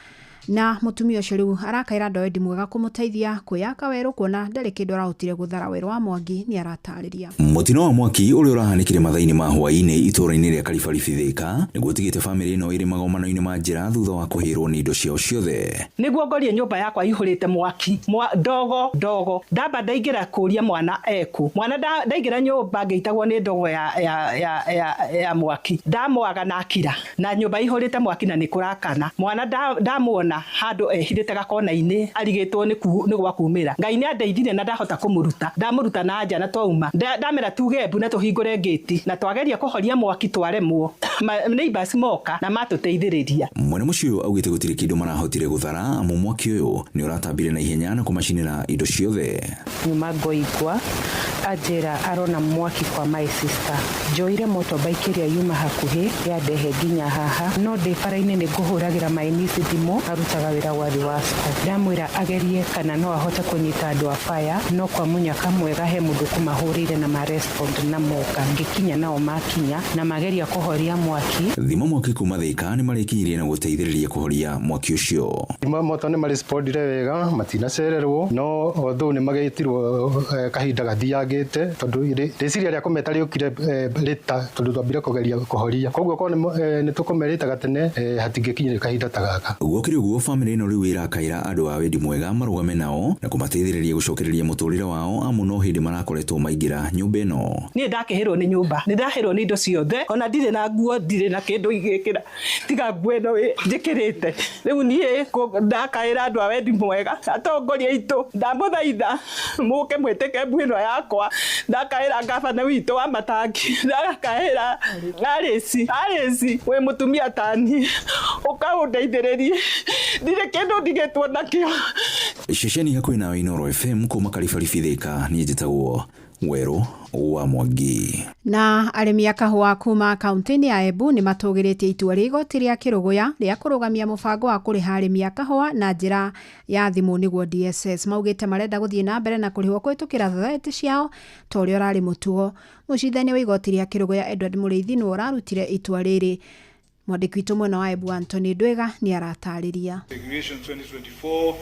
na mũtumia ũcio rĩu arakaĩra andũ a wendi mwega kũmũteithia kwĩyaka werũ kuona ndarĩ kĩndũ arahotire gũthara. Werũ wa Mwangi nĩ aratarĩria. Mũtino wa mwaki ũrĩa ũrahanĩkire mathaa-inĩ ma hwaĩ-inĩ itũũra-inĩ rĩa Karibaribi Thĩka nĩguo ũtigĩte bamĩrĩ ĩno ĩrĩ magomano-inĩ ma njĩra thutha wa kũhĩrwo nĩ indo ciao ciothe. Nĩguo ngorie nyũmba yakwa ihũrĩte mwaki ndogo ndogo ndamba ndaingĩra kũria mwana eku mwana ndaingĩra nyũmba ngĩitagwo nĩ ndogo ya mwaki ndamwaga na akira na nyũmba ihũrĩte mwaki na nĩ kũrakana mwana ndamuona handũ ehithĩte gakona-inĩ arigĩtwo nĩ gwa kumĩra. Ngai nĩ andeithire na ndahota kũmũruta ndamũruta na nja na twauma ndamera tuge mbu na tũhingũre ngĩti na twageria kũhoria mwaki twaremwo neighbors moka na matũteithĩrĩria. Mwene mũciĩ ũyũ augĩte gũtirĩ kĩndũ marahotire gũthara amu mwaki ũyũ nĩ ũratambire na ihenya na kũmacinĩra indo ciothe. Nyuma ngoigua anjĩra arona mwaki kwa my sister njoire motorbike ĩrĩa yuma hakuhĩ yandehe nginya haha no ndĩ bara-inĩ nĩ ngũhũragĩra my niece thimũ arutaga wĩra gwa Thiwasco ndamwĩra agerie kana no ahote kũnyita andũ a fire no kwa mũnyaka mwega he mũndũ kũmahũrĩire na marespond na moka ngĩkinya nao makinya na mageria kũhoria mwaki. Thimo mwaki kuma Thĩka nĩ marĩkinyirie na gũteithĩrĩria kũhoria mwaki ũcio. Thimo moto nĩ marespondire wega matinacererwo no although nĩ magĩtirwo kahinda gathiangĩte tondũ rĩciria rĩa kũmeta rĩũkire rĩta tondũ twambire kũgeria kũhoria koguo korwo nĩ tũkũmerĩte gatene hatingĩkinyire kahinda ta gaka. Gũkĩrĩ ũguo bamĩrĩ ĩno rĩu ĩrakaĩra andũ a wendi mwega marũgame nao na kũmateithĩrĩria gũcokereria mũtũrĩre wao amu no hĩndĩ marakoretwo maingĩra nyũmba ĩno. Niĩ ndakĩhĩrwo nĩ nyũmba nĩ ndahĩrwo nĩ indo ciothe ona ndirĩ na nguo ndirĩ na kĩndũ igĩkĩra tiga nguo ĩno njĩkĩrĩte rĩu niĩ ndakaĩra andũ a wendi mwega atongoria aitũ ndamũthaitha mũke mwĩtĩke mbu ĩno yakwa ndakaĩra ngabana witũ wa Matangi ndakaĩra Alice Alice wĩ mũtumia tani ũkaũndeithĩrĩrie ndirĩ kĩndũ ndigĩtwo nakĩo. Ceceni hakuhĩ nawe Inoro FM kuma Karibaribi Thĩka niĩ njĩtagwo Werũ wa Mwangi. Na arĩmi a kahũa kuma kaunti-inĩ ya Embu nĩ matũgĩrĩtie itua rĩa igoti rĩa Kĩrũgũya rĩa kũrũgamia mũbango wa kũrĩha arĩmi a kahũa na njĩra ya thimũ nĩguo DSS. Maugĩte marenda gũthiĩ na mbere na kũrĩhwo kũhĩtũkĩra thathaiti ciao ta ũrĩa ũrarĩ mũtugo. Mũcindania wa igoti rĩa Kĩrũgũya Edward Mũrĩithi nĩwe ũrarutire itua rĩrĩ. Mwandĩki witũ mwena wa Embu Anthony Ndwĩga nĩ aratarĩria. Regulation 2024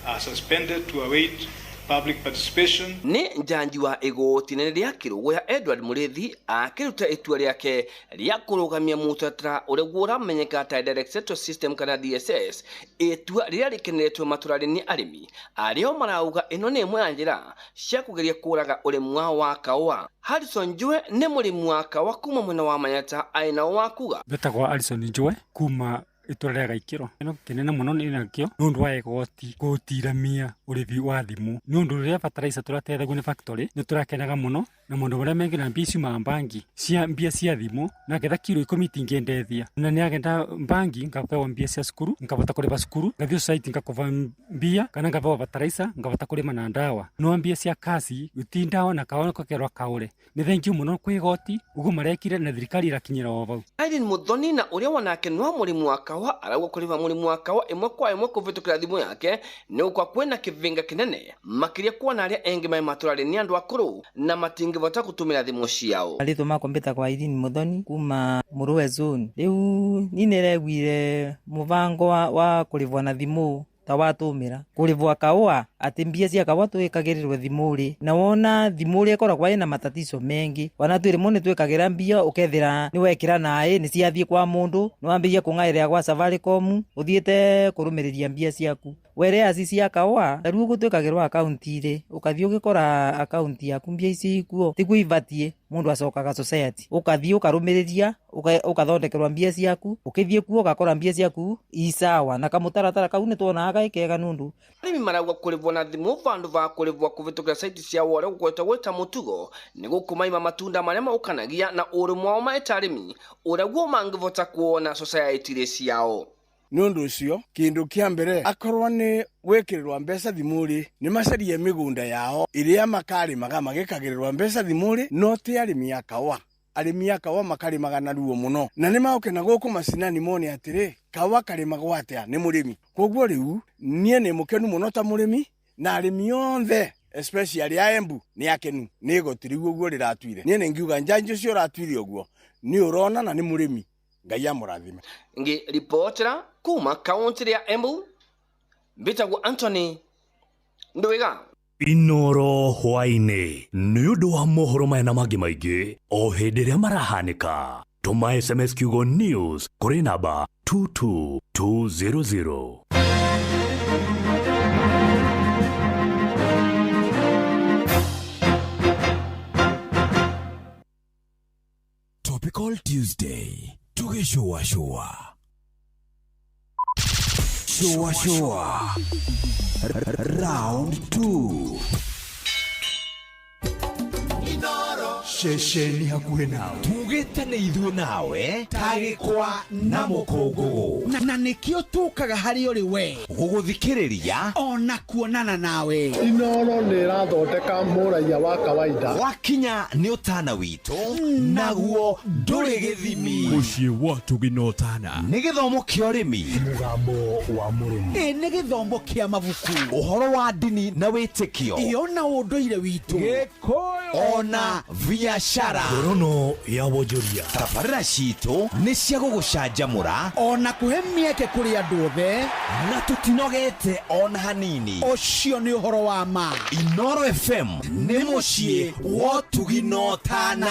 are suspended to await public participation. Nĩ njanji wa igoti nene rĩa Kĩrũgũya Edward Mũrĩithi akĩruta itua rĩake rĩa kũrũgamia mũtaratara ũrĩa ũramenyeka ta Direct Settlement System kana DSS, itua rĩrĩa rĩkeneretwo matũra-inĩ nĩ arĩmi arĩa marauga ĩno nĩ ĩmwe ya njĩra cia kũgeria kũraga ũrĩmi wao wa kahũa. Harrison Njue nĩ mũrĩmi wa kahũa kuma mwena wa Manyata aĩ wa kuga. Betagwo Harrison Njue kuma itũra rĩa Gaikĩro ĩno kĩnene mũno nĩ nakĩo nĩ ũndũ wa igoti gũtiramia ũrĩbi wa thimũ nĩ ũndũ rĩrĩa fertilizer tũratethagio nĩ factory nĩ tũrakenaga mũno na maũndũ marĩa mengĩ na mbia ciumaga bangi cia mbia cia thimũ na ngetha kiro 10 itingĩndethia na nĩ agenda bangi ngapewa mbia cia cukuru ngabota kũrĩba cukuru ngathiĩ society ngakoba mbia kana ngapewa fertilizer ngabota kũrĩma na ndawa no mbia cia kasi uti ndawa na kawa kakerwa kaũre nĩ thengiũ mũno kwĩ igoti ũguo marekire na thirikari ĩrakinyĩra o vau. Irene Muthoni na ũrĩa wanake no mũrĩmi wa kahũa arauga kũrĩba mũrĩmi wa kahũa ĩmwe kwa ĩmwe kũvĩtũkĩra thimũ yake nĩ gũkorwo kwĩna kĩvinga kĩnene makĩria kuona arĩa engĩ mai matũra-inĩ nĩ andũ akũrũ na matingĩvota gũtũmĩra thimũ ciao. Marĩtwa makwa mbĩtagwo Irene Muthoni kuma Mũrũe zone. Rĩu niĩ nĩregwire mũbango wa kũrĩbwo na thimũ ta watũmĩra kũrĩbwa kahũa atĩ mbia cia kahũa twĩkagĩrĩrwo thimũ rĩ na wona thimũ rĩ ĩkoragwo ĩna matatizo mengi wana twĩ rĩmwe nĩ twĩkagĩra mbia ũkethĩra nĩ wekĩra naĩ nĩ ciathiĩ kwa mũndũ nĩ wambĩrĩria kũng'aĩrĩra gwa Safaricom ũthiĩte kũrũmĩrĩria mbia ciaku whereas cia kahũa ta rĩu ũguo twĩkagĩrwo akaunti rĩ ũkathiĩ ũgĩkora akaunti yaku mbia ici ikuo tiguo ibatiĩ mũndũ acokaga society ũkathiĩ ũkarũmĩrĩria ũkathondekerwo mbia ciaku ũkĩthiĩ kuo ũgakora mbia ciaku i sawa na kamũtaratara kau nĩ tuonaga gaĩ kega nũndũ arĩmi marauga kũrĩbwo na thimũ vandũ va kũrĩbwo kũvĩtũkĩra saiti cia ũrĩa gũkoretwo gwĩta mũtugo nĩ gũkũmaima matunda marĩa maũkanagia na ũrũmwe wao maĩ ta arĩmi ũrĩa guo mangĩvota kuona society-rĩ ciao. Nĩ ũndũ ũcio kĩndũ kĩa mbere akorwo nĩ gwĩkĩrĩrwo mbeca thimũ-rĩ, nĩ macarie mĩgũnda yao ĩrĩa makarĩmaga magĩkagĩrĩrwo mbeca thimũ-rĩ, no ti arĩmi a kaũa. Arĩmi a kaũa makarĩmaga na ruo mũno, na nĩ magoke na gũkũ macinani mone atĩrĩ, kaũa karĩmagwo atĩa nĩ mũrĩmi. Koguo rĩu niĩ nĩ mũkenu mũno ta mũrĩmi, na arĩmi othe especially a Embu nĩ akenu nĩ igoti rĩu ũguo rĩratuire. Niĩ nĩ ngiuga njanji ũcio ũratuire ũguo nĩ ũrona na nĩ mũrĩmi, Ngai amũrathime. Ngĩribotera kuma kaunti ya Embu, mbĩtagwo Anthony Ndwiga. Inoro hwaĩ-inĩ nĩ ũndũ wa mohoro maya na mangĩ maingĩ o hĩndĩ ĩrĩa marahanĩka, tũma SMS kiugo news kũrĩ namba 22200. Topical Tuesday tugĩcũacũa shũa shũa round 2. Ceceni hakuhĩ nawe tugĩte nĩ ithuĩ nawe tagĩkwa na mũkũngũgũ, na nĩkĩo tũkaga harĩ ũrĩ we gũgũthikĩrĩria ona kuonana nawe. Inoro nĩ ĩrathondeka mũraiya wa kawaida. Wakinya nĩ ũtana witũ naguo ndũrĩ gĩthimi. Mũciĩ wa tũginotana nĩ gĩthomo kĩa ũrĩmi, mũgambo wa mũrĩmi, ĩ nĩ gĩthomo kĩa mabuku, ũhoro wa ndini na wĩtĩkio, ĩ ona ũndũire witũ, Gĩkũyũ ona biashara, ngorono ya wonjoria. Tabarĩra citũ nĩ cia gũgũcanjamũra ona kũhe mĩeke kũrĩ andũ othe, na tũtinogete ona hanini. Ũcio nĩ ũhoro wa ma. Inoro FM nĩ mũciĩ wa ũtugi na ũtana.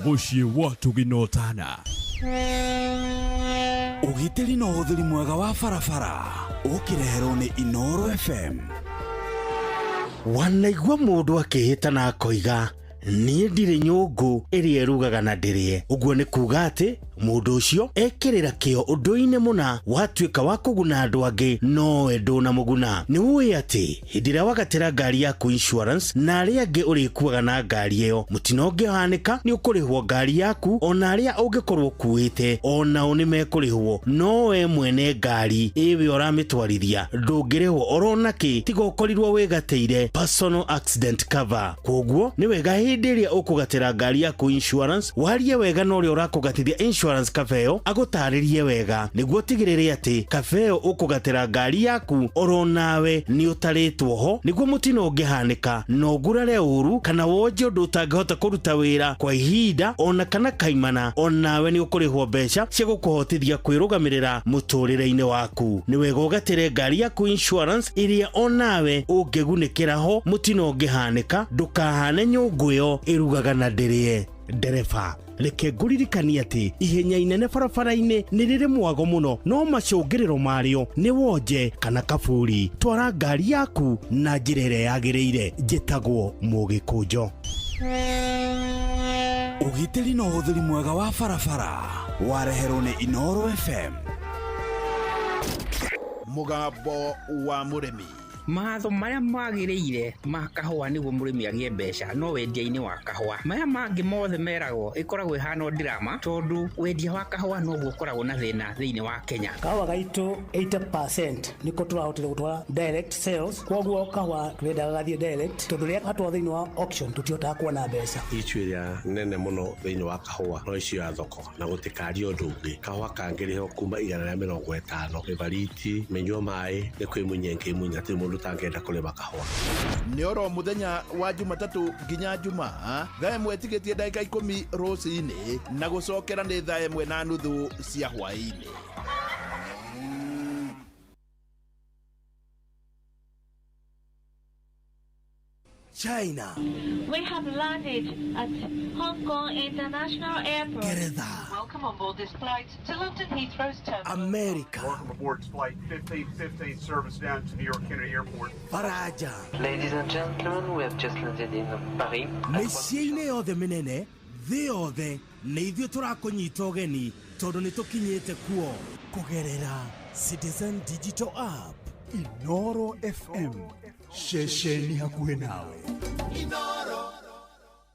Mũciĩ wa ũtugi na ũtana. Ũgitĩri na ũhũthĩri mwega wa barabara ũkĩreherwo nĩ Inoro FM. Wanaigua mũndũ akĩhĩta na akoiga niĩ ndirĩ nyũngũ ĩrĩa ĩrugaga na ndĩrĩe. Ũguo nĩ kuga atĩ mũndũ ũcio ekĩrĩra kĩo ũndũ-inĩ mũna watuĩka wa kũguna andũ angĩ nowe ndũnamũguna. Nĩ ũĩ atĩ hĩndĩ ĩrĩa wagatĩra ngari yaku insurance na arĩa angĩ ũrĩkuaga na ngari ĩyo, mũtino ũngĩhanĩka nĩ ũkũrĩhwo ngari yaku, ona arĩa ũngĩkorwo ũkuĩte onao nĩ mekũrĩhwo, no we mwene ngari ĩwe ũramĩtwarithia ndũngĩrĩhwo orona kĩ tiga ũkorirwo wĩgatĩire personal accident cover. Koguo nĩ wega hĩndĩ ĩrĩa ũkũgatĩra ngari yaku insurance warie wega na ũrĩa ũrakũgatithia insurance cover ĩyo agũtarĩrie wega nĩguo ũtigĩrĩre atĩ cover ĩyo ũkũgatĩra ngari yaku oro nawe nĩ ũtarĩtwo ho, nĩguo mũtino ũngĩhanĩka no ngurare ũru kana wonje ũndũ ũtangĩhota kũruta wĩra kwa ihinda ona kana kaimana, onawe nĩ ũkũrĩhwo mbeca cia gũkũhotithia kwĩrũgamĩrĩra mũtũrĩre-inĩ waku. Nĩ wega ũgatĩre ngari yaku insurance ĩrĩa onawe ũngĩgunĩkĩra ho mũtino ũngĩhanĩka, ndũkahane nyũngũ ĩyo ĩrugaga na ndĩrĩe. Ndereba, reke ngũririkanie atĩ ihenya inene barabara-inĩ nĩ rĩrĩ mwago mũno, no macũngĩrĩro marĩo nĩ wonje kana kaburi. Twara ngari yaku na njĩra ĩrĩa yagĩrĩire. Njĩtagwo Mũgĩkũnjo. Ũgitĩri na ũhũthĩri mwega wa barabara wareherwo nĩ Inoro FM. Mũgambo wa mũrĩmi. Matho marĩa magĩrĩire ma kahũa nĩguo mũrĩmi agĩe mbeca no wendia-inĩ wa kahũa. Maya mangĩ mothe meragwo ĩkoragwo ĩhana drama tondũ wendia wa kahũa noguo ũkoragwo na thĩna thĩinĩ wa Kenya. Kahũa gaitũ 80% nĩko tũrahotire gũtwara direct sales, koguo kahũa tũrendaga gathiĩ direct tondũ rĩrĩa gatwarwo thĩinĩ wa auction tũtihotaga kuona mbeca. Issue ĩrĩa nene mũno thĩinĩ wa kahũa no issue ya thoko na gũtikaria ũndũ ũngĩ. Kahũa kangĩrĩhwo kuma 150 mĩbariti mĩnyua maĩ nĩ kwĩmunya ĩngĩmunya, hatirĩ mũndũ ũtangĩenda kũrĩma kahũa. Nĩ oro mũthenya wa Jumatatũ nginya Jumaa thaa 1 tigĩtie ndagĩka 10 rũcinĩ na gũcokera nĩ thaa 1:30 cia hwaĩ-inĩ. China. We have landed at Hong Kong International Airport. Gereza. Welcome on board this flight to London Heathrow's terminal. America. Welcome aboard flight 1515 service down to New York Kennedy Airport. Faraja. Ladies and gentlemen, we have just landed in Paris. Mĩciĩ-inĩ yothe mĩnene thĩ yothe nĩ ithuĩ tũrakũnyita ũgeni tondũ nĩ tũkinyĩte kuo kũgerera Citizen Digital App. Inoro FM, ceceni hakuhĩ nawe.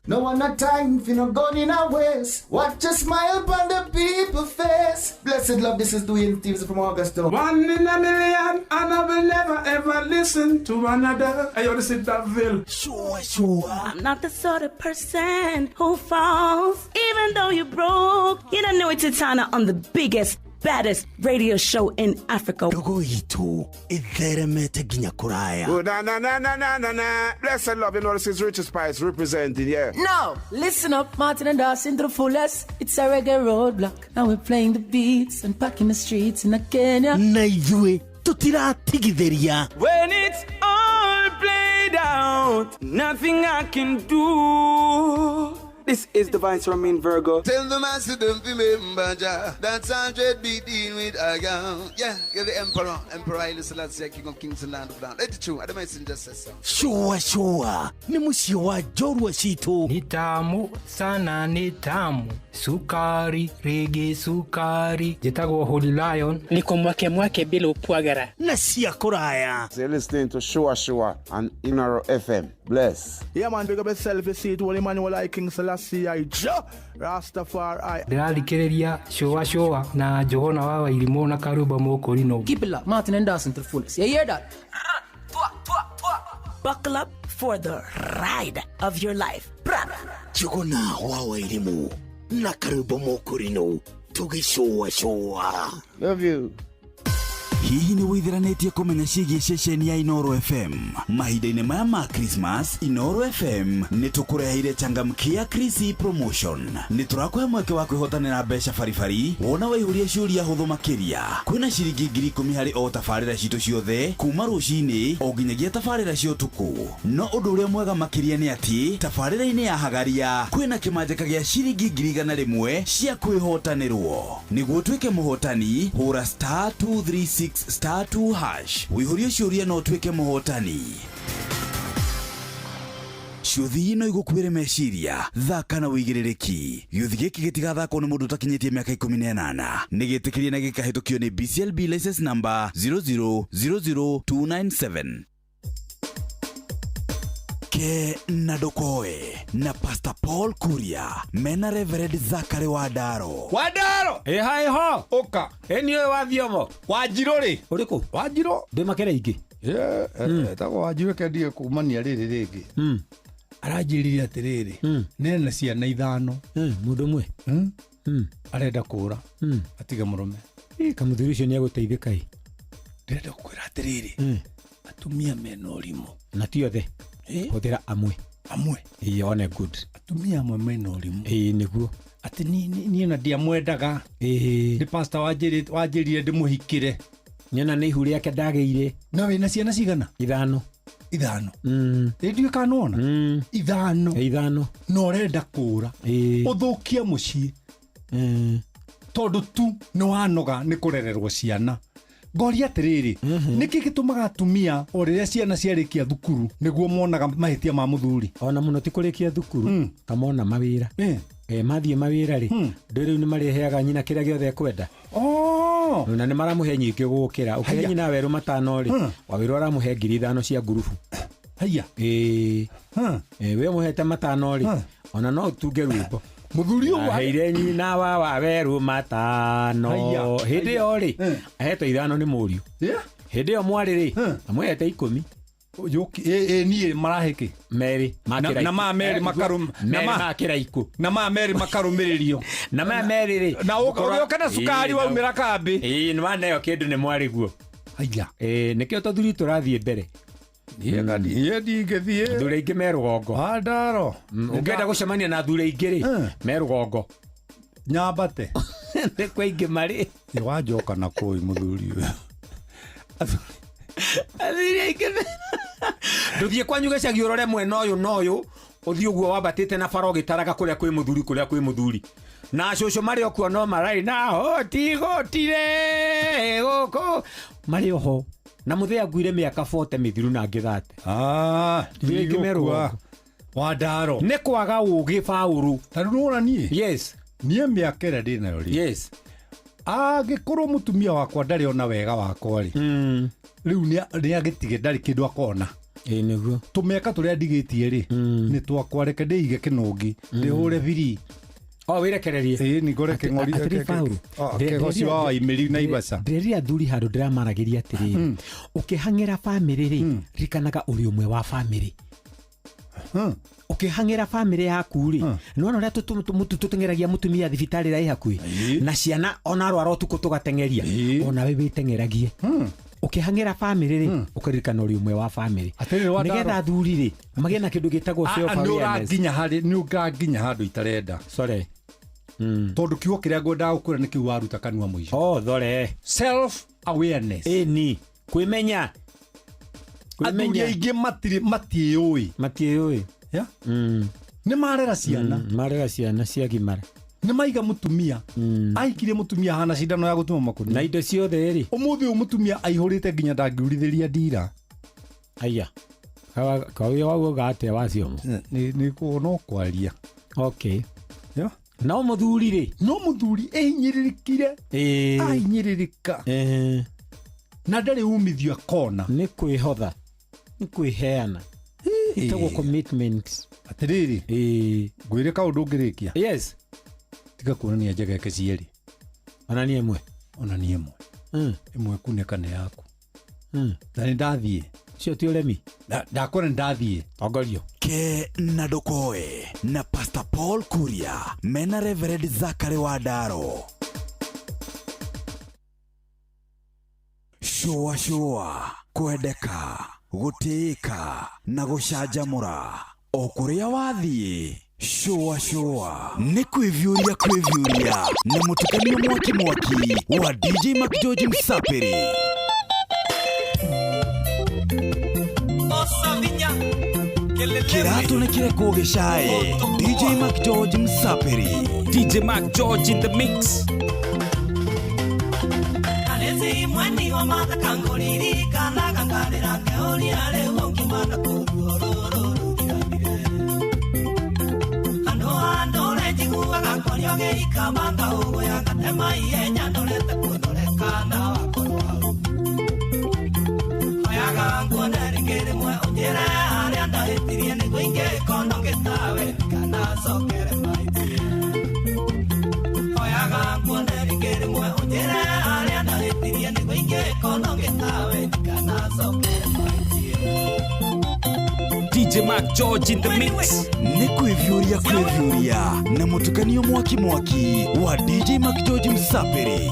No one a time for no gun in a waste. Watch a smile upon the people face. Blessed love, this is Dwayne Stevens from Augusta. One in a million, and I will never ever listen to another. I ought to sit that Ville. Sure, sure. I'm not the sort of person who falls, even though you broke. You don't know it's Titana on the biggest, baddest radio show in Africa. Ndogo itũ ĩtheremete nginya kũraya. Oh, na na na na na na na. Blessed love, you know this is Richard Spice representing, yeah. No, listen up, Martin and Dawson to the fullest. It's a reggae roadblock. Now we're playing the beats and packing the streets in Kenya. Na ithuĩ tũtiratigithĩria. When it's all played out, nothing I can do. This is the Vice Romain Virgo. Tell the master don't remember Jah. That's 100 be dealing with a gun. Yeah, give the Emperor, Emperor Haile Selassie, King of Kings and Land of Land. Let it true. I don't just say so. Shua shua ni mũciĩ wa njorua citũ. Ni tamu sana, ni tamu sukari rege sukari. Njĩtagwo Holy Lion. Niko mwake mwake bila upwagara na cia kũraya. So you're listening to Shua Shua on Inoro FM. Bless. Yeah man, big up yourself, you see it, Holy Emmanuel I King Selassie I Jah Rastafari. Ndĩrathikĩrĩria Shua Shua na Njũgũna wa Wairimũ na Karumba Mũkũrinũ. Keep it locked, Martin and Dawson to the fullest. You hear that? Buckle up for the ride of your life. Njũgũna wa Wairimũ na Karumba Mũkũrinũ tũgĩcũa cũa. Love you. Hihi nĩ wĩithiranĩtie kũmenya ciĩgiĩ ceceni ya Inoro FM? Mahinda-inĩ maya ma Christmas, Inoro FM nĩ tũkũreheire changamkia Krisi promotion. Nĩ tũrakũhe mweke wa kwĩhotanĩra mbeca baribari wona waihũria ciũria hũthũ makĩria. Kwĩna ciringi 10,000 harĩ o tabarĩra citũ ciothe kuma rũcinĩ o nginyagia tabarĩra cia ũtukũ. No ũndũ ũrĩa mwega makĩria nĩ atĩ tabarĩra-inĩ ya Hagaria kwĩna kĩmanjĩka gĩa ciringi 100,000 cia kwĩhotanĩrwo. Nĩguo ũtuĩke mũhotani, hũra star 236 star 2 hash wĩihũrie ciũria no ũtuĩke mũhotani. Ciũthi no igũkuĩre meciria, thaka na wĩigĩrĩrĩki. Gĩũthi gĩkĩ gĩtigathakwo nĩ mũndũ ũtakinyĩtie mĩaka 18. Nĩ gĩtĩkĩrie na gĩkahĩtũkio nĩ BCLB license number 0000297. Ke na Ndokoe na Pastor Paul Kuria mena Reverend Zachary Wandaro. Wandaro ĩha ĩho ũka ĩ wa thiomo Wanjirũ rĩ ũrĩkũ Wanjirũ ndĩ makere ingĩ etagwo Wanjirũ kendie kumania rĩrĩ rĩngĩ aranjĩrire atĩrĩrĩ nena ciana 5 mũndũ ũmwe arenda kũra atige mũrũme. Kamũthuri ũcio nĩ egũteithĩka ĩ. Ndĩrenda gũkwĩra atĩrĩrĩ atumia mena ũrimũ na ti othe hũthĩra amwe amwe ĩĩ one good atumia amwe mena ũrimũ ĩĩ nĩguo atĩ niĩ na ndiamwendaga ĩĩ nĩ pastor wanjĩrire ndĩmũhikĩre nyona nĩ ihu rĩake ndagĩire. Na wĩna ciana cigana? 5. 5 ĩ ndiũĩ kana nĩwona 5 5 na ũrenda kũra ũthũkie mũciĩ tondũ tu nĩ wanoga nĩ kũrererwo ciana. Ngoria atĩrĩrĩ nĩkĩ gĩtũmaga atumia o rĩrĩa ciana ciarĩkia thukuru nĩguo monaga mahĩtia ma mũthuri? Ona mũno ti kũrĩkia thukuru kamona mawĩra mathiĩ mawĩra rĩ ndũ rĩu nĩ marĩheaga nyina kĩrĩa gĩothe ekwenda. Na nĩ maramũhe nyingĩ gũkĩra ũkĩhe nyina werũ 5 rĩ wawĩrũ aramũhe 5,000 cia ngurubu. Haiya ĩĩ we mũhete 5 rĩ ona no ũtunge rwĩmbo mũthuri ũyũ aheire nyina wa wawerũ 5 hĩndĩ ĩyo rĩ ahetwo 5 nĩ mũriũ. Hĩndĩ ĩyo mwarĩ rĩ amũhete 10. Niĩ marahĩkĩ merĩ na ma merĩ makĩra na ma merĩ makarũmĩrĩrio na ma merĩ rĩ na ũgĩũka na cukari waumĩra kambĩ ĩĩ nĩ waneo kĩndũ nĩ mwarĩ guo. Haiya ĩĩ nĩkĩo tũthuri tũrathiĩ mbere. Niĩ ndingĩthiĩ thuri aingĩ me rũgongo. Wandaro ũngĩenda gũcemania na thuri aingĩ rĩ me rũgongo nyambate nĩ kwa aingĩ marĩ wanjoka na kũi mũthuri ũyũ athuri aingĩ ndũthiĩ kwanyu gĩcagi ũrore mwena ũyũ na ũyũ ũthiĩ ũguo wambatĩte na bara ũgĩtaraga kũrĩa kwĩ mũthuri kũrĩa kwĩ mũthuri na cũcũ marĩ o kuo no mararĩ na hoti gũtirĩ gũkũ marĩ oho na mũthee anguire mĩaka 40 mĩthiru na ngĩthate. Wandaro nĩ kwaga ũgĩ baũrũ ta rĩu nĩwona niĩ yes niĩ mĩaka ĩrĩa ndĩ nayo rĩ yes angĩkorwo mũtumia wakwa ndarĩ ona wega wakwa rĩ rĩu nĩ agĩtige ndarĩ kĩndũ akona. Ĩĩ nĩguo. Tũmĩaka tũrĩa ndigĩtie rĩ, nĩ twakwa, reke ndĩige kĩnũngi, ndĩhũre biri. O wĩrekererie. Ĩĩ ningore kĩng'ori Atĩrĩ Paul, kĩgoci wa Waimĩri na Ibaca. Ndĩrerire athuri handũ ndĩramaragĩria atĩrĩrĩ, ũkĩhang'ĩra bamĩrĩ rĩ, ririkanaga ũrĩ ũmwe wa bamĩrĩ. Ũkĩhang'ĩra bamĩrĩ yaku rĩ, nĩwona ũrĩa tũteng'eragia mũtumia thibitarĩ ĩrĩa ĩ hakuhĩ na ciana ona arwara ũtukũ tũgateng'eria, onawe wĩteng'eragie. Ũkĩhang'ĩra bamĩrĩ rĩ, ũkaririkana ũrĩ ũmwe wa bamĩrĩ, nĩgetha athuri rĩ magĩe na kĩndũ gĩtagwo self awareness. Nĩ ũranginya handũ itarenda. Sorry. Tondũ kiugo kĩrĩa ngwendaga gũkwĩra nĩ kĩu waruta kanua mũico. Oh, thore. Self awareness. Ĩni kwĩmenya. Athuri aingĩ matirĩ matiĩũĩ. Matiĩũĩ. Yeah? Nĩ marera ciana. Marera ciana ciagimara. Nĩ maiga mũtumia. Aikirie mũtumia hana cindano ya gũtuma makũnia. Na indo ciothe rĩ. Ũmũthĩ ũyũ mũtumia aihũrĩte nginya ndangĩurithĩria ndira. Aya. Kawĩ wauga atĩa wacio? Nĩ no kwaria. Okay. Yeah. No mũthuri rĩ. No mũthuri ehinyĩrĩrĩkire. Ahinyĩrĩrĩka. Na ndarĩ umithio akona. Nĩ kwĩhotha. Nĩ kwĩheana. Ĩtagwo commitment. Atĩrĩrĩ. Ngwĩre kaũndũ ũngĩrĩkia. Yes. Tiga kuonania njegeke cierĩ. Onania ĩmwe. Onania ĩmwe. Ĩmwe kunĩka nĩ yaku. Na nĩ ndathiĩ. Cio ti ũremi. Ndakora nĩ ndathiĩ. Tongorio. Ke na Ndokoe na Pastor Paul Kuria mena Reverend Zachary Wandaro. Shua shua, kwendeka, gũtĩĩka na gũcanjamũra o kũrĩa wathiĩ. Shua shua nĩ kwĩviũria kwĩviũria na mũtukanio mwaki mwaki wa DJ McGeorge Msapiri. Kĩratũ nĩ kĩrekwo gĩcae. DJ McGeorge Msapiri. DJ McGeorge in the mix. Alezi mweni wa mata kangoriri kana kangarira keori ale wonki mata kurororo ando ando lejiguaga gakorio gĩikamanga ũguo gatema ihenya ndorete kuondorekana wakorwo hau oyaga nguone rĩngĩ rĩmwe ũnjĩre harĩa ndahĩtirie nĩguo ingĩkono ngĩtawe kana cokere mahĩtie oyaga nguone rĩngĩ rĩmwe ũnjĩre harĩa ndahĩtirie nĩguo ingĩkono ngĩtawe kana cokere mahĩtie. DJ Mark George in the mix. Nĩ kwĩviũria kwĩviũria na mũtukanio mwaki mwaki wa DJ Mark George Msapiri.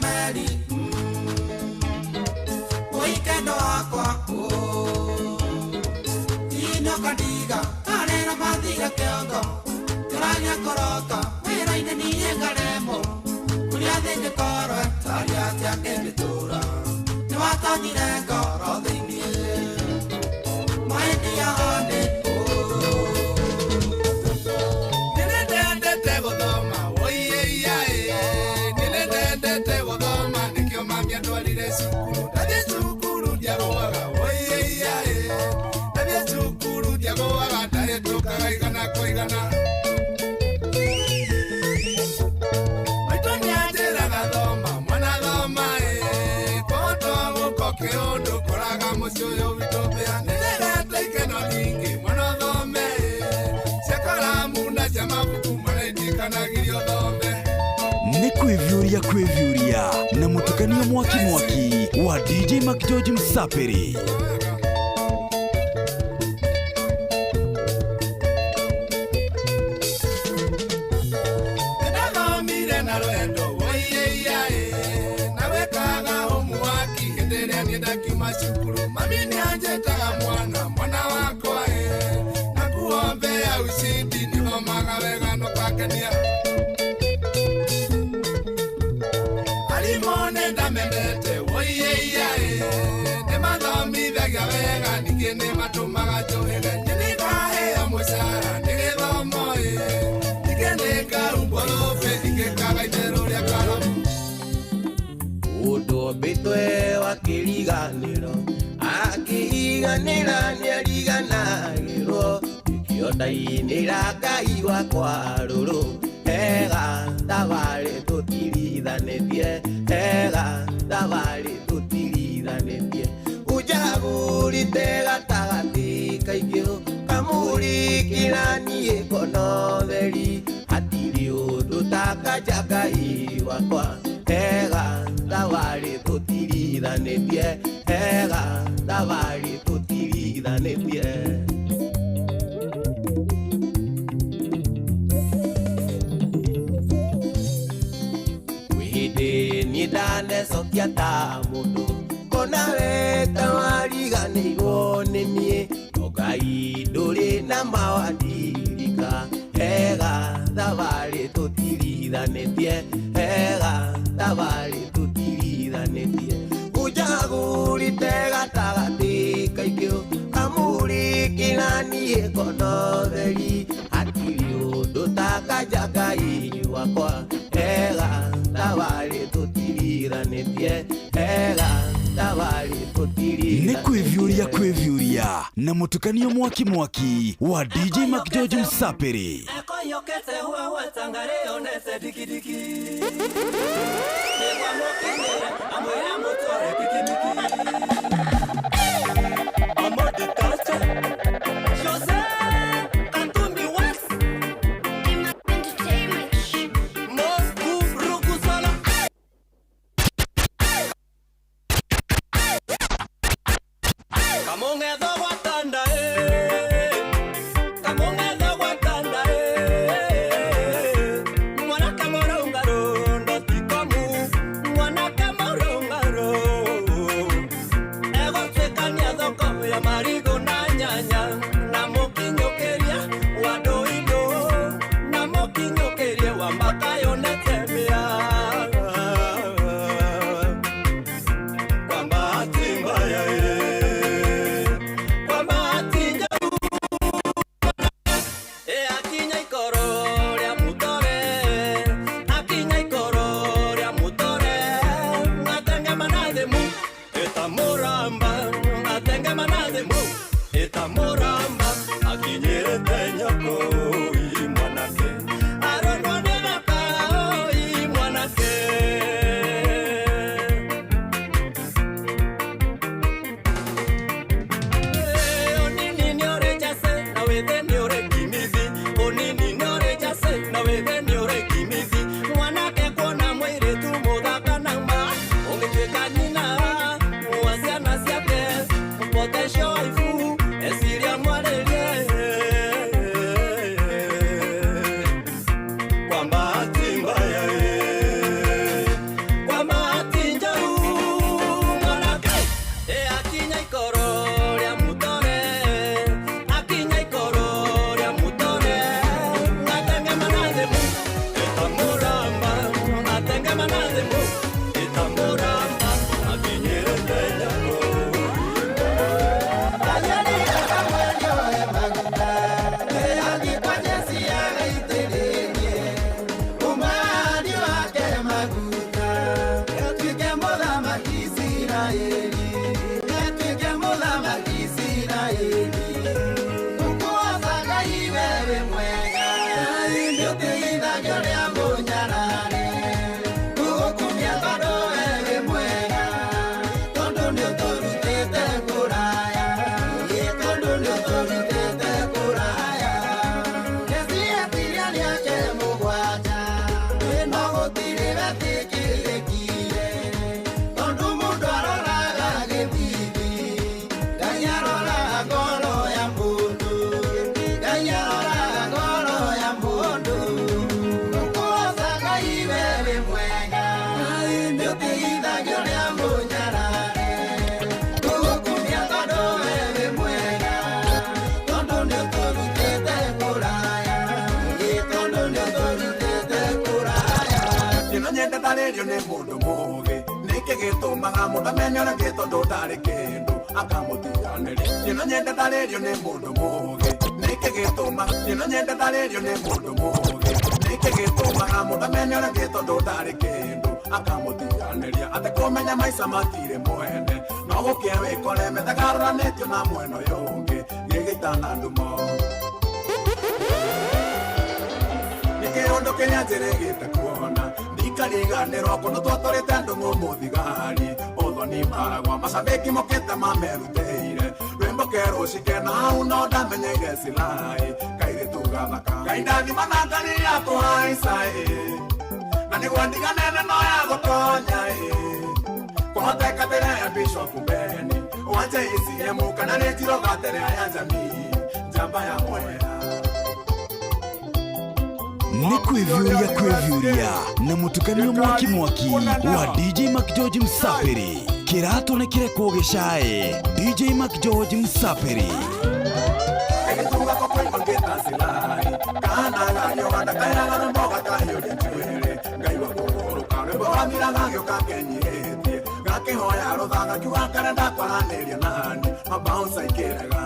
meri Oikendo wakwa Inokandiga Karera mathiga kĩongo Kĩranya kũroka Wĩra-inĩ niĩ ngaremwo Kũrĩa thĩngĩkorwo Taria atĩa ngĩmĩtũra Nĩwatonyire ngoro thĩiniĩ Mahĩtia honĩ Nĩndendete gũthoma woiyeia nĩndendete gũthoma nĩkĩo mami andwarire cukuru ndathiĩ cukuru ndiagũaga woiyeia ndathiĩ cukuru ndiagũaga ndahĩtũkaga igana kwa igana maitũ nĩanjĩraga thoma mwana thoma kũhota gũka kĩũndũ koraga mũciĩ ũyũ witũ mbĩa nĩndĩrete ikeno nyingĩ mwana thome cia karamu na cia mabuku mwana itikanagirio thome. Nĩ kwĩviũria kwĩviũria na mũtukanio mwaki mwaki wa DJ McGeorge Msapiri. Nĩndathomire na rwendo woiyeia na wekaga homuwaki hĩndĩ ĩrĩa niĩ ndakiuma cukuru mami nĩanjĩtaga mwana mwana wakwa na kuombea ushindi nĩthomaga wega no kwakenia arimũ nĩndamendete woiyeia nĩmathomithagia wega ningĩ nĩmatũmaga njũhĩge niĩ nĩngaheo mũcara nĩ gĩthomo ningĩ nĩngahumbwo thũmbĩ ningĩ ngaga itherũ rĩa karamu. Mũndũ ombĩtwe wa kĩriganĩro akĩriganĩra nĩariganagĩrwo nĩkĩo ndainĩra Ngai wakwa rũrũ hega thabarĩ tũtirithanĩtie hega thabarĩ tũtirithanĩtie ũnjagũrĩte gatagatĩ kaingĩ kamũrĩkĩra niĩ kono theri hatirĩ ũndũ ta Ngai wakwa hega thabarĩ tũtirithanĩtie hega thabarĩ tũtirithanĩtie. Hĩndĩ niĩ ndanecokia ta mũndũ kona we ta wariganĩirwo nĩ niĩ no Ngai ndũrĩ na mawandirika hega thabarĩ tũtirithanĩtie hega thabarĩ tũtirithanĩtie ũnjagũrĩte gatagatĩ kaingĩ kamũrĩkĩra niĩ kono theri hatirĩ ũndũ ta Ngai wakwa hega thabarĩ tũtirithanĩtie hega thabarĩ tũtirithanĩtie. Nĩ kwĩviũria kwĩviũria na mũtukanio mwaki mwaki wa DJ McGeorge Msapiri. Ekoyokete huwa tangare onese dikidiki Negwa mokinere amwira mutware pikipiki Amor de culture Jose Katumbi Wax Entertainment Moscow Rukusala Kamonge watanda Kamonge watanda Mwana kamorongaro ndotikomu Mwana kamorongaro Ngai aroraga ngoro ya mũndũ. Ngũkũgoca Ngai we wĩ mwega. Nĩũtigithagia ũrĩa mũnyarare. Tũgũkumia tondũ we wĩ mwega. Tondũ nĩũtũrutĩte kũraya. Ĩ tondũ nĩũtũrutĩte kũraya. Ĩno nyende tarĩrio nĩ mũndũ mũũgĩ. Nĩkĩ gĩtũmaga mũndũ amenye ũrĩa ũngĩ tondũ ndarĩ kĩndũ akamũtiganĩria. Ĩno nyende tarĩrio nĩ mũndũ mũũgĩ. Nĩkĩ gĩtũmaga ĩno nyende tarĩrio nĩ mũndũ mũũgĩ. Nĩkĩ gĩtũmaga mũndũ amenye ũrĩa ũngĩ tondũ ndarĩ kĩndũ akamũtiganĩria. Atĩ kũmenya maica matirĩ mwene no gũkĩa wĩkore methagarũranĩtio na mwena ũyũ ũngĩ gĩgĩtana ndumo. Nĩkĩ ũndũ kĩrĩa njĩrĩgĩte kuona ndikariganĩrwo kũndũ twatwarĩte ndũng'ũ mũthigari ũthoni maragwa macabĩki mokĩte mamerutĩire rwĩmbo kerũcike na hau no ndamenyeire silai kairĩtu gathaka Ngai ndathima na ngari ya kũhaica ĩ na nĩguo ndiganene no ya gũtonya ĩ kũhoteka mbere ya Bishop Beni wa JCM kana nĩ njiroga mbere ya jamii njamba ya mwea. Nĩ kwĩviũria kwĩviũria na mũtukanio mwaki mwaki wa DJ McGeorge Msafiri. Kĩratũ nĩ kĩrekwo gĩcaĩ. DJ McGeorge Msafiri. Kairĩtu gakwa kũigua ngĩta silai kana gagĩũka ndakayaga rwĩmbo gakahiũria njuĩrĩ ngaigua kũgũrũka rwĩmbo rwathira gagĩũka kenyihĩtie gakĩhoya rũtha gakiuga karenda kwaranĩria nani mabaunsa ikĩrega.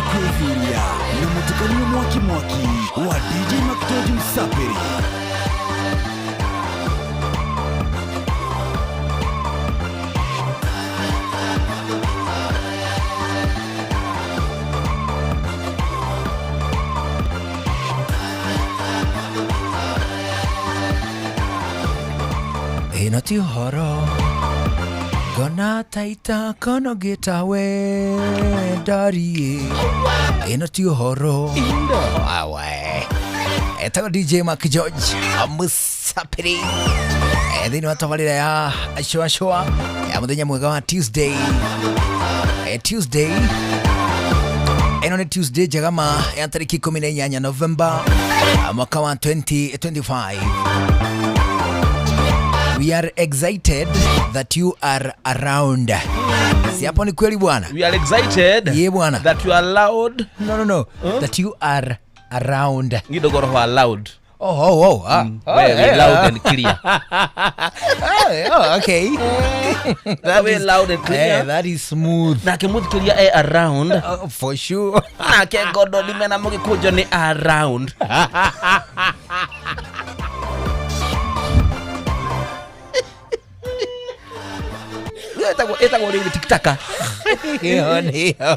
Kwĩviũria na mũtukanio mwaki mwaki wa DJ McGeorge Msafiri. Ĩno ti ũhoro Ngona taita kono gitawe ndarie ĩno ti ũhoro awe etagwo DJ Mark George Musapiri thĩinĩ wa tabarĩra ya shua shua ya mũthenya mwega wa Tuesday. Tuesday ĩno nĩ Tuesday njega ma ya tarĩki 18 November mwaka wa 2025. We are excited that you are around. Si hapo ni kweli bwana? We are excited. Ye bwana. That you are loud. No, no, no. Huh? That you are around. You don't go loud. Oh. Very loud and clear. Oh, okay. That is loud and clear. That is smooth. Na kemuthikĩria around. For sure. Nake ngondo limena mũgĩkũnjo nĩ around. Etagwo rĩu tiktaka. Ĩyo nĩyo.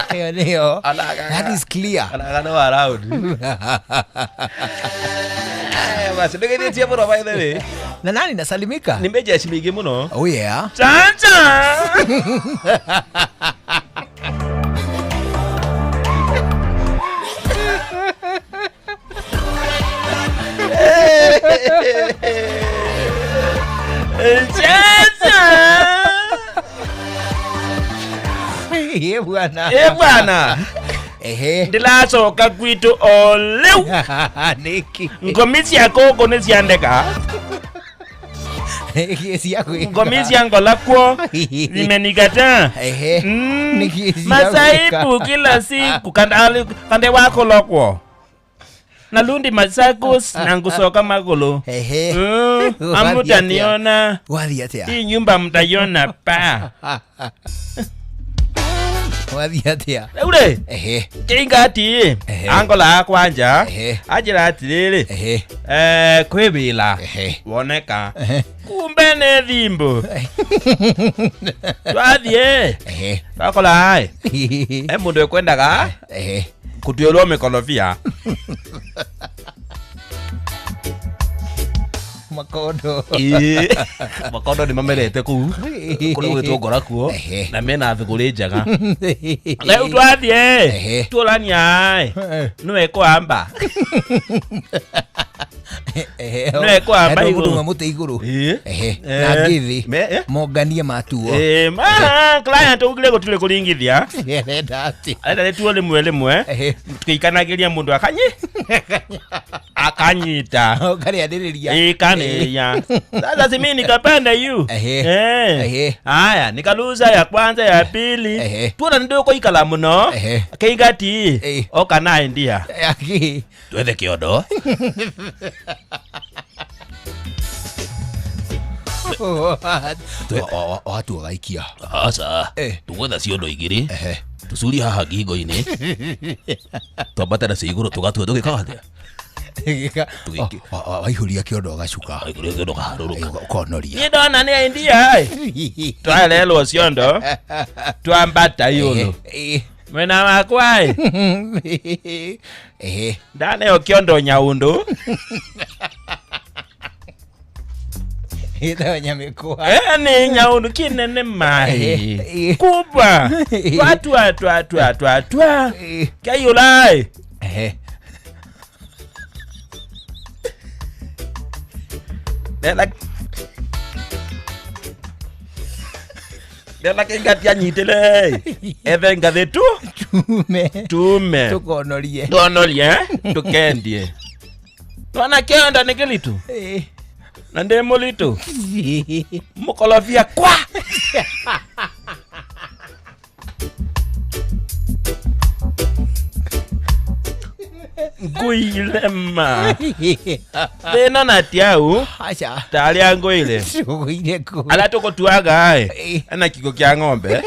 Ĩyo nĩyo. That is clear. Anagano around. Basi ndĩgeithĩtie mũno by the way. Na nani nasalimika? Nĩ mbeca mĩingĩ mũno. Oh yeah. Chanja. Ye bwana. Ye bwana. Ehe. Ndilacoka gwitũ o rĩu. Nĩkĩ? Ngomi cia kũngũ nĩ ciandeka. Ngomi cia ngola kuo zimenikataa. Ehe. Masaibu kila siku kande wako lokwo. Nalundi Machakos na ngusoka magulu. Ehe. Amutaniona. Wathi atia? Hii nyumba mtaiona pa. Wathi atia? Rĩu rĩ. Ehe. Kĩingati. Angola akwanja. Anjĩra atĩrĩrĩ. Ehe. Kwĩ wĩra. Woneka. Kumbe nĩ thimbo. Twathiĩ. Ehe. Twakora ĩ. He mũndũ ũkwendaga. Ehe. Kutuĩrwo mĩkorobia. Makondo. Ĩĩ. Makondo nĩ mamerete kũu. Kũrĩa gwĩtwo ngora kuo na mena thũgũrĩ njega. Rĩu twathiĩ tuorania ĩ nĩwe kwamba. Nĩwe kwamba igũrũ. Mũndũ mũtĩ igũrũ. Na ngĩthĩ monganie matuo. Ĩĩ, ma client ugire gũtirĩ kũringithia. Arenda atĩ. Arenda rĩtuo rĩmwe rĩmwe. Tũkĩikanagĩria mũndũ akanyi. Akanyita. Ũkarĩanĩrĩria. Ĩĩ, kanĩrĩria. Sasa si mimi nikapanda yu. Haya, nikaluza ya kwanza ya pili. Tuona ndio muno. Keingati oka naye ndia. Twethe kiondo. Watu wagaikia. Aca. Tugwetha ciondo igĩrĩ. Tucurie haha ngingo-inĩ. Twambate nacio igũrũ tũgatua tũgĩkaga atĩa? Waihũria kĩondo ũgacuka. Waihũria kĩondo ũkaharũrũka. Ũkonoria. Niĩ ndona nĩ India ĩ. Twarerwo ciondo. Twambata igũrũ. Mwena wakwa ĩ. Ndaneo kĩondo nyaũndũ. Ĩtagwo nyamĩkwa. Nĩ nyaũndũ kĩnene mai. Kubwa. Twatua twa twa twa twa. Kĩaiyũra ĩ. Ndĩrona kĩngati anyitĩre ethe ngathĩ tu tume tukonorie tuonorie tukendie. Nona kĩondo nĩ kĩritũ na ndĩ mũritũ mũkorobia kwa. Ngũire ma thĩna na ti au ta arĩa ngũire arĩa tũgũtuaga ĩ ena kĩgo kĩa ng'ombe.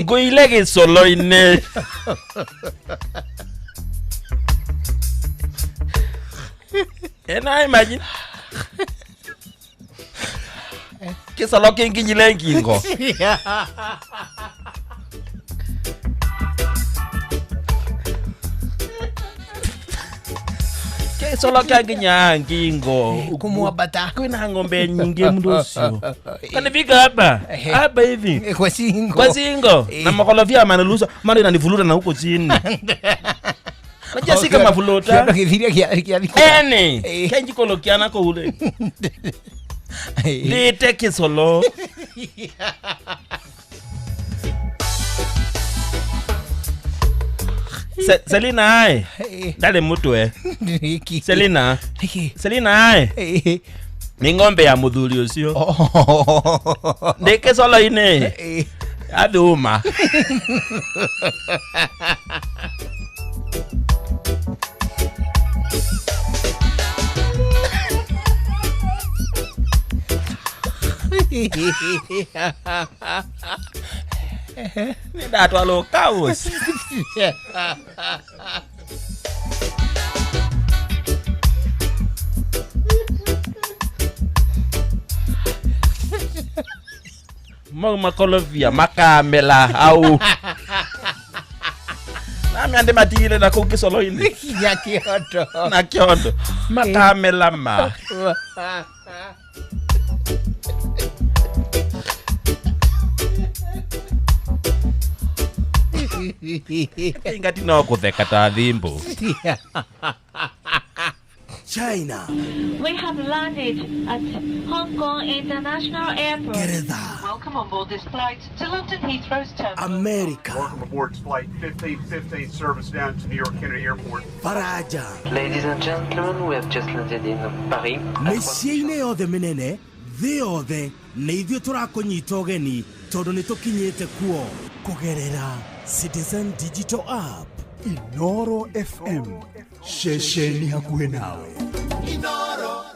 Ngũire gĩcoro-inĩ. Ena imagine kĩcoro kĩnginyire ngingo. Gĩcoro kĩa nginya ngingo Kumwambata. Kwĩna ng'ombe nyingĩ mũndũ ũcio. Kanifika hapa hapa hivi kwa singo. Kwa singo na makolovia manelusa mara inanivuluta na huko chini. Najua si kama vulota. Kiondo gĩthiria gĩa thikũ. Ene kenjikolo kiana ko ule. Ndĩte kĩcolo. Selina ai. Ndale mutwe. Selina. Selina ai. Ni ng'ombe ya muthuri ucio. Ndĩ kĩcolo-inĩ. Athuma. Nĩ ndatwarwo kaũci. Mau makolovia makamela au. Nami ande matigire na kũu kĩcolo-inĩ. Kinya kĩondo. Na kĩondo. Makamela ma. Ingati no kũtheka ta thimbo. China. We have landed at Hong Kong International Airport. Gereza. Welcome on board this flight to London Heathrow's terminal. America. Welcome aboard flight 1515 service down to New York Kennedy Airport. Faraja. Ladies and gentlemen, we have just landed in Paris. Mĩciĩ-inĩ yothe mĩnene thĩ yothe nĩ ithuĩ tũrakũnyita ũgeni tondũ nĩ tũkinyĩte kuo kũgerera Citizen Digital App. Inoro FM, ceceni hakuhĩ nawe.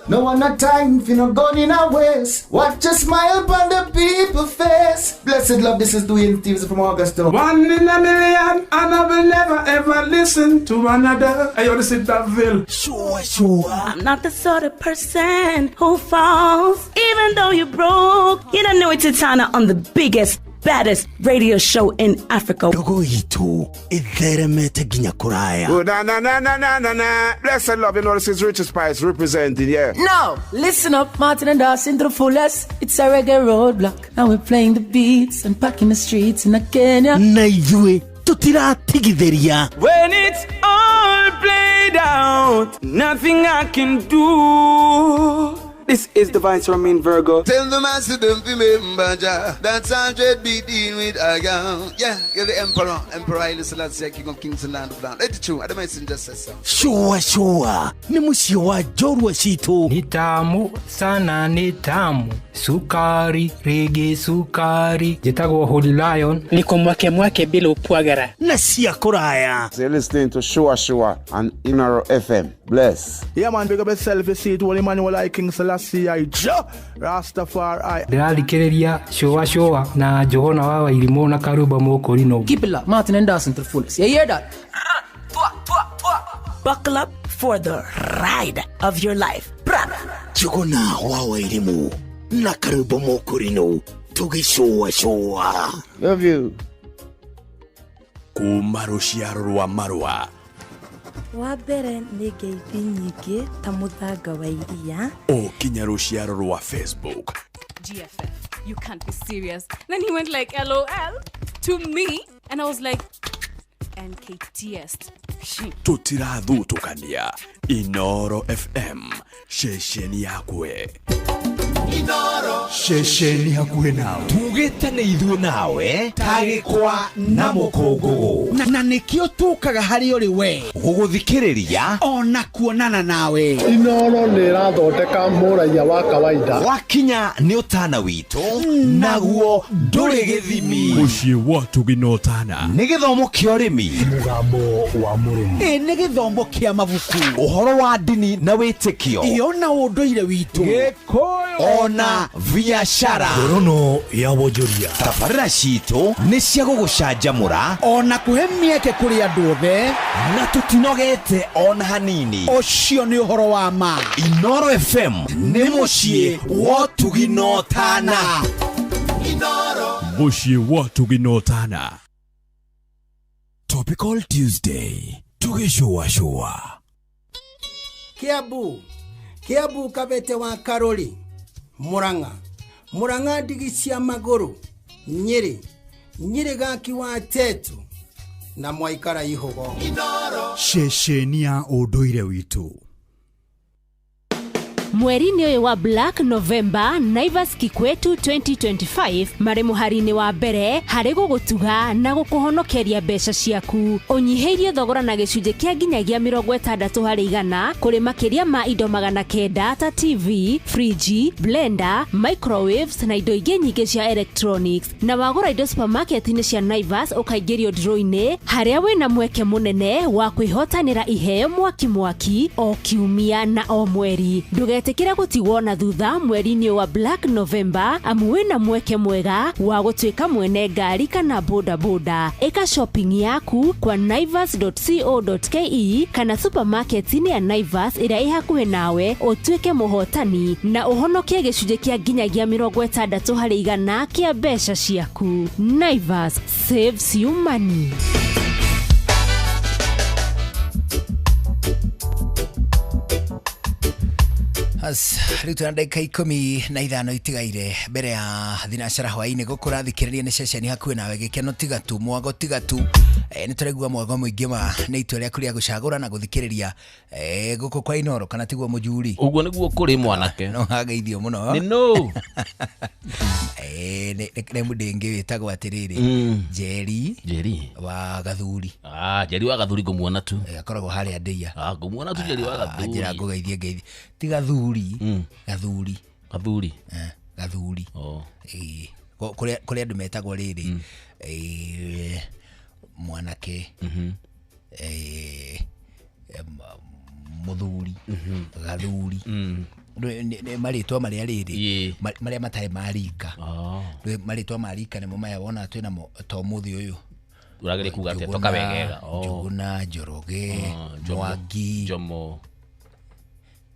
No one a time for no gun in a waste. Watch a smile upon the people face. Blessed love, this is Dwayne Stevens from Augusta. One in a million, and I will never ever listen to another. I want to sit that bill. Sure, sure. I'm not the sort of person who falls, even though you broke. You don't know it's Titana on the biggest, baddest radio show in Africa. Ndogo itu itheremete nginya kuraya. Oh, na na na na na na na. Blessed love, you know this is Richard Spice representing, yeah. No, listen up, Martin and Dawson to the fullest. It's a reggae roadblock, and we're playing the beats and packing the streets in Kenya. Na ithuĩ tutiratigithĩria. When it's all played out, nothing I can do. This is the Vice Romain Virgo. Tell the master don't remember Jah. That's 100 beating with a gun. Yeah, you're the emperor. Emperor Haile Selassie, King of Kings and Land of Land. Let it true. I don't just say so. Sure, sure. Ni mũciĩ wa njorua citũ. Ni tamu sana, ni tamu. Sukari, rege sukari. Njĩtagwo Holy Lion. Niko mwake mwake bila upwagara. Na cia kũraya. So you're listening to Shua Shua and Inoro FM. Bless. Yeah, man, big up yourself. You see it, Holy Emmanuel I King Selassie I Jah Rastafari. Ndĩrathikĩrĩria Shua Shua na Johana wa Wairimũ na Karũmba Mũkũrinũ. Keep it locked, Martin and Dawson to the fullest. You hear that? Buckle up for the ride of your life. Brother. Njuguna wa Wairimũ na Karũmba Mũkũrinũ tũgĩcũa cũa. Love you. Kuma rũciaro rwa marũa. Wa mbere nĩ ngeithi nyingĩ ta mũthanga wa iria. O kinya rũciaro rwa Facebook. GFF, you can't be serious. Then he went like LOL to me and I was like NKTS. Tutirathutũkania. Inoro FM, ceceni yakwe. Inoro ceceni hakuhĩ nawe. Tugĩte nĩ ithuĩ nawe tagĩkwa na mũkũngũgũ. Na nĩkĩo tũkaga harĩ ũrĩ we gũgũthikĩrĩria ona kuonana nawe. Inoro nĩ ĩrathondeka mũraiya wa kawaida. Wakinya nĩ ũtana witũ naguo ndũrĩ gĩthimi. Mũciĩ wa Ũtugi na Ũtana nĩ gĩthomo kĩa ũrĩmi, mũgambo wa mũrĩmi, ĩ nĩ gĩthomo kĩa mabuku, ũhoro wa ndini na wĩtĩkio, ĩyo na ũndũire witũ, Gĩkũyũ ona biashara. Ngorono ya wonjoria. Tabarĩra citũ nĩ cia gũgũcanjamũra ona kũhe mĩeke kũrĩ andũ othe, na tũtinogete ona hanini. Ũcio nĩ ũhoro wa ma. Inoro FM nĩ mũciĩ wa Ũtugi na Ũtana. Inoro mũciĩ wa Ũtugi na Ũtana. Topical Tuesday tũgĩcũacũa. Kiambu, Kiambu Kabete wa Karori, Murang'a, Murang'a ndigi cia magũrũ, Nyĩrĩ, Nyĩrĩ gaki wa Tetu na mwaikara ihũgo. Ceceni ya ũndũire witũ. Mweri-inĩ ũyũ wa Black November, Naivas Kikwetu 2025 marĩ mũhari-inĩ wa mbere harĩ gũgũtuga na gũkũhonokeria mbeca ciaku. Ũnyihĩirio thogora na gĩcunjĩ kĩa nginyagia 60% kũrĩ makĩria ma indo 900 ta TV, friji, blender, microwaves na indo ingĩ nyingĩ cia electronics. Na wagũra indo supermarket-inĩ cia Naivas ũkaingĩrio draw-inĩ harĩa wĩna mweke mũnene wa kwĩhotanĩra iheo mwaki mwaki o kiumia na o mweri. Ndũgetĩkĩre gũtigwo na thutha mweri-inĩ wa Black November amu wĩna mweke mwega wa gũtuĩka mwene ngari kana bodaboda. Ĩka shopping yaku kwa naivas.co.ke kana supermarket-inĩ ya Naivas ĩrĩa ĩ hakuhĩ nawe ũtuĩke mũhotani na ũhonokie gĩcunjĩ kĩa nginyagia 60% kĩa mbeca ciaku. Naivas saves you money. As rĩu twĩna ndagĩka 15 itigaire mbere ya thinacara hwaĩ-inĩ gũkũrathikĩrĩria nĩ ceceni hakuhĩ nawe gĩkeno tiga tu mwago tiga tu. Nĩ tũraigua mwago mũingĩ ma nĩ itua rĩaku rĩa gũcagũra na gũthikĩrĩria gũkũ kwa Inoro kana tiguo mũjuri? Ũguo nĩguo kũrĩ mwanake. No hageithio mũno. Nĩ no. Nĩ mũndũ ĩngĩ wĩtagwo atĩrĩrĩ, Njeri. Njeri wa Gathuri. Njeri wa Gathuri ngũmuona tu. Akoragwo harĩa ndĩia. Ngũmuona tu Njeri wa Gathuri. Njĩra ngũgeithie ngeithi. Ti Gathuri. Gathuri. Gathuri. Gathuri. Kũrĩ andũ metagwo rĩrĩ. Mwanake. Mũthuri. Gathuri. Nĩ marĩtwa marĩa rĩrĩ marĩa matarĩ ma rika. Marĩtwa ma rika nĩmo maya wona twĩnamo ta ũmũthĩ ũyũ. Ũrageria kuga atĩa? Toka wegega. Njũgũna, Njoroge, Mwangi, Jomo.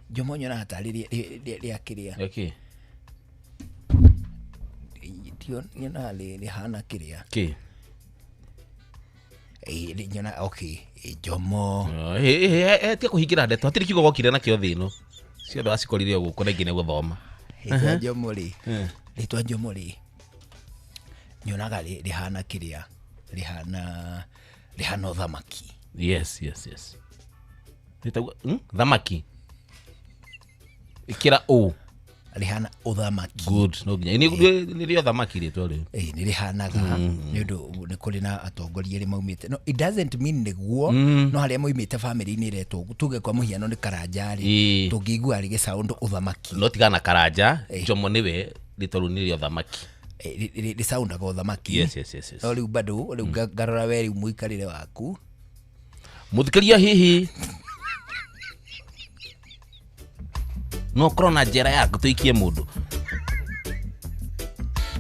Jomo nyonaga tarĩ rĩa kĩrĩa. Rĩa Tio nyonaga rĩhana kĩrĩa. Kĩ? Nyona okay, Jomo. Tiga kũhingĩra ndeto, hatirĩ kiugo gokire nakĩo thĩ ĩno. Ciothe wacikorire o gũkũ na ingĩ nĩ gũthoma. Rĩtwa Jomo rĩ, rĩtwa Jomo rĩ, nyonaga rĩhana kĩrĩa, rĩhana ũthamaki. Yes, yes, yes. Rĩtagwo thamaki. Ĩkĩra ũ. Rĩhana ũthamaki. Good, no nginya. Nĩ rĩo thamaki rĩtwa rĩu. Nĩ rĩhanaga nĩ ũndũ nĩ kũrĩ na atongoria erĩ maumĩte. No it doesn't mean nĩguo, no harĩa maumĩte family-inĩ ĩretwo tuge kwa mũhiano nĩ Karanja rĩ, tũngĩigua rĩgĩ sound ũthamaki. No tigana na Karanja, Jomo nĩwe rĩtwa rĩu nĩ rĩa ũthamaki. Rĩsoundaga ũthamaki. Yes, yes, yes, yes. No rĩu bado rĩu ngarora we rĩu mũikarĩre waku. Mũthikĩria hihi no korwo na njĩra yaku tũikie mũndũ.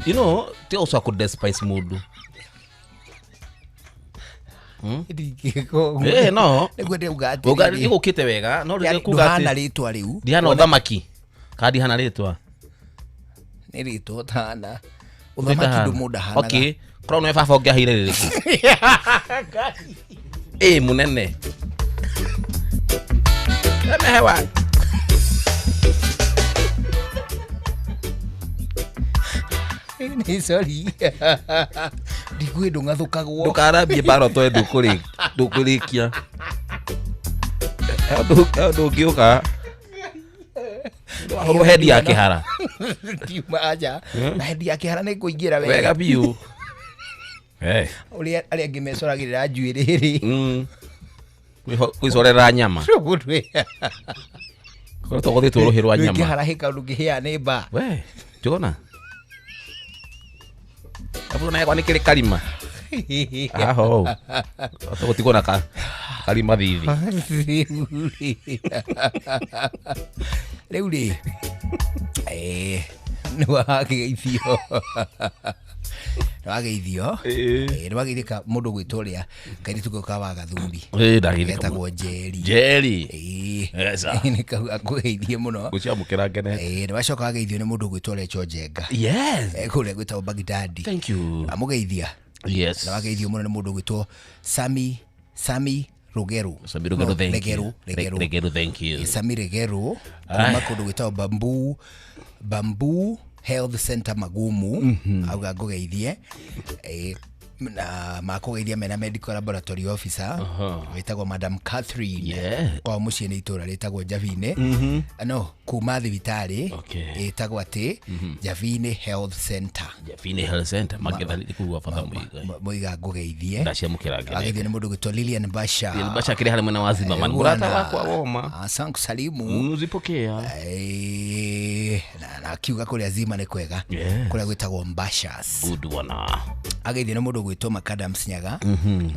You know, ti ũcoka kũ despise mũndũ. No. Nĩguo ndĩrauga atĩrĩrĩ. Ĩgũkĩte wega, no rĩrĩa kuga atĩ ndũhana rĩtwa rĩu. Ndihana ũthamaki. Kana ndihana rĩtwa? Nĩ rĩtwa ũtahana. Ũthamaki ndũ mũndũ ahanaga. Okay, korwo nĩwe baba ũngĩaheire rĩrĩkũ? Mũnene. Emehewa. Nĩ sorry. Ndikuĩ ndũng'athũkagwo. Ndũkarambie mbara ũtoe ndũkũrĩkia. He ũndũ ũngĩũka. Ndwahũrwo hendi ya kĩhara. Ndiuma aja. Na hendi ya kĩhara nĩ kũingĩra wega. Wega biũ. Ũrĩa arĩa angĩ mecoragĩrĩra njuĩrĩ rĩ. Kwĩcorera nyama. Korwo tũgũthĩtwo rũhĩ rwa nyama. Kĩhara hĩ kaũndũ kĩhĩa nĩ mba. We, Njũgũna. Abu na yakwa nĩ kĩrĩ karima. Aho. Tũgũtigwo na karima thithi. Rĩu rĩ, nĩ wageithio. Nĩ wageithio. Nĩ wageithĩka mũndũ gwĩtwo ũrĩa kairĩtu kau ka wa Gathuri. Ndageithĩka. Getagwo Njeri. Njeri. Nĩ kau akũgeithie mũno. Gũciamũkĩra ngenete. Nĩ wacoka wageithio nĩ mũndũ gwĩtwo ũrĩa Njenga. Yes. Kũrĩa gwĩtagwo Baghdadi. Thank you. Amũgeithia. Yes. Nĩ wageithio mũno nĩ mũndũ gwĩtwo Sami Rugeru. Sami Rugeru, No, thank you. Regeru, Regeru. Regeru, thank you. Sami Regeru kuma kũndũ gwĩtagwo Bamboo Health Center Magumu. Auga ngũgeithie. Na makũgeithia mena medical laboratory officer wĩtagwo Madam Catherine. Kwao mũciĩ nĩ itũra rĩtagwo Javine. No kuma thibitarĩ ĩtagwo atĩ Javine Health Center. Javine Health Center magetha nĩ kũu bata mũiga. Mũiga ngũgeithie. Ndaciamũkĩra ngenete. Ageithio nĩ mũndũ gwĩtwo Lilian Basha. Lilian Basha akĩrĩ harĩ mwena wa Zimmerman. Mũrata wakwa woma. Asante salimu. Nuzipokea. Na akiuga kũrĩa Zima nĩ kwega. Kũrĩa gwĩtagwo Mbashas. Good one. Ageithio nĩ mũndũ gwĩtwo Macadams Nyaga.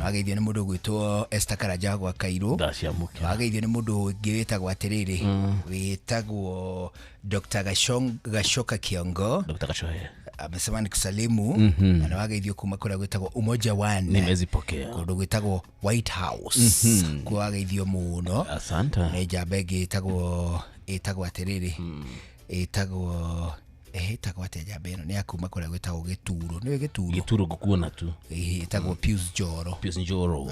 Ageithio nĩ mũndũ gwĩtwo Esther Karanja gwa Kairũ. Ndaciamũkĩra. Ageithio nĩ mũndũ ũngĩ wĩtagwo atĩrĩrĩ, wĩtagwo Dr. Gashoka Kiongo. Dr. Gashohe. Amesema ni kusalimu. Na nĩwageithio kuma kũrĩa gwĩtagwo Umoja One. Nimezipokea. Kũndũ gwĩtagwo White House. Kuo wageithio mũno. Asante. Nĩ njamba ĩngĩ ĩtagwo atĩrĩrĩ, ĩtagwo ĩtagwo atĩa njamba ĩno? Nĩ ya kuma kũrĩa gwĩtagwo Gĩturo. Nĩũĩ Gĩturo? Gĩturo ngũkuona tu. Ĩtagwo Pius Njoro. Pius Njoro.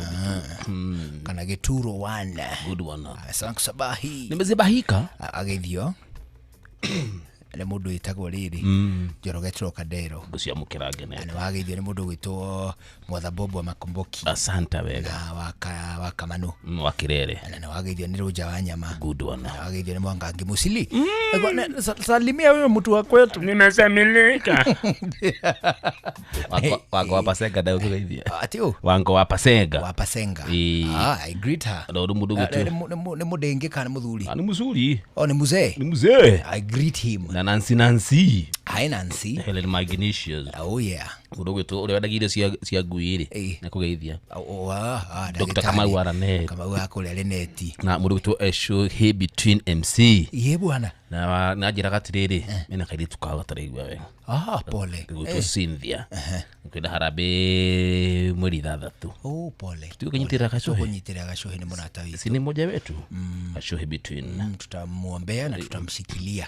Kana Gĩturo One. Good one. Asante sabahi. Nimezibahika. Ageithio nĩ mũndũ wĩtagwo rĩrĩ, Njoroge Trocadero. Ngũciamũkĩra ngenete. Na nĩwageithio nĩ mũndũ gwĩtwo Mwatha Bobo wa Makomboki. Asante wega. Na wa Kamanu. Wa Kirere. Na nĩwageithio nĩ Rũnja wa Nyama. Good one. Na nĩwageithio nĩ Mwangangi Musili. Salimia huyo mtu wa kwetu. Nimesamilika. Wako wa Pasenga ndio ũkũgeithia. Ati ũ? Wango wa Pasenga. Wa Pasenga. I greet her. Na ũndũ mũndũ gwĩtwo. Nĩ mũndenge kana nĩ mũthuri? Nĩ mũcuri. Oh, nĩ mzee. Nĩ mzee. I greet him. Na Nancy. Hi Nancy. Helen Magnesius. Oh yeah. Mũndũ gwĩtwo ũrĩa wendagia irio cia ngui rĩ, nĩakũgeithia. Dr. Ndagĩtarĩ. Kamau Aranet. Kamau wa kũrĩa Reneti. Na mũndũ gwĩtwo Esho He Between MC. Ye bwana. Na njĩraga atĩrĩrĩ, mena kairĩtu kao gataraigua wega. Pole. Gwĩtwo Cynthia. Kwĩna harambee mweri 6. Oh, pole. Tũkũnyitĩrĩra gacuhi. Tũkũnyitĩrĩra gacuhi nĩ mũrata witũ. Si ni mmoja wetu? Gacuhi Between. Tutamuombea na tutamshikilia.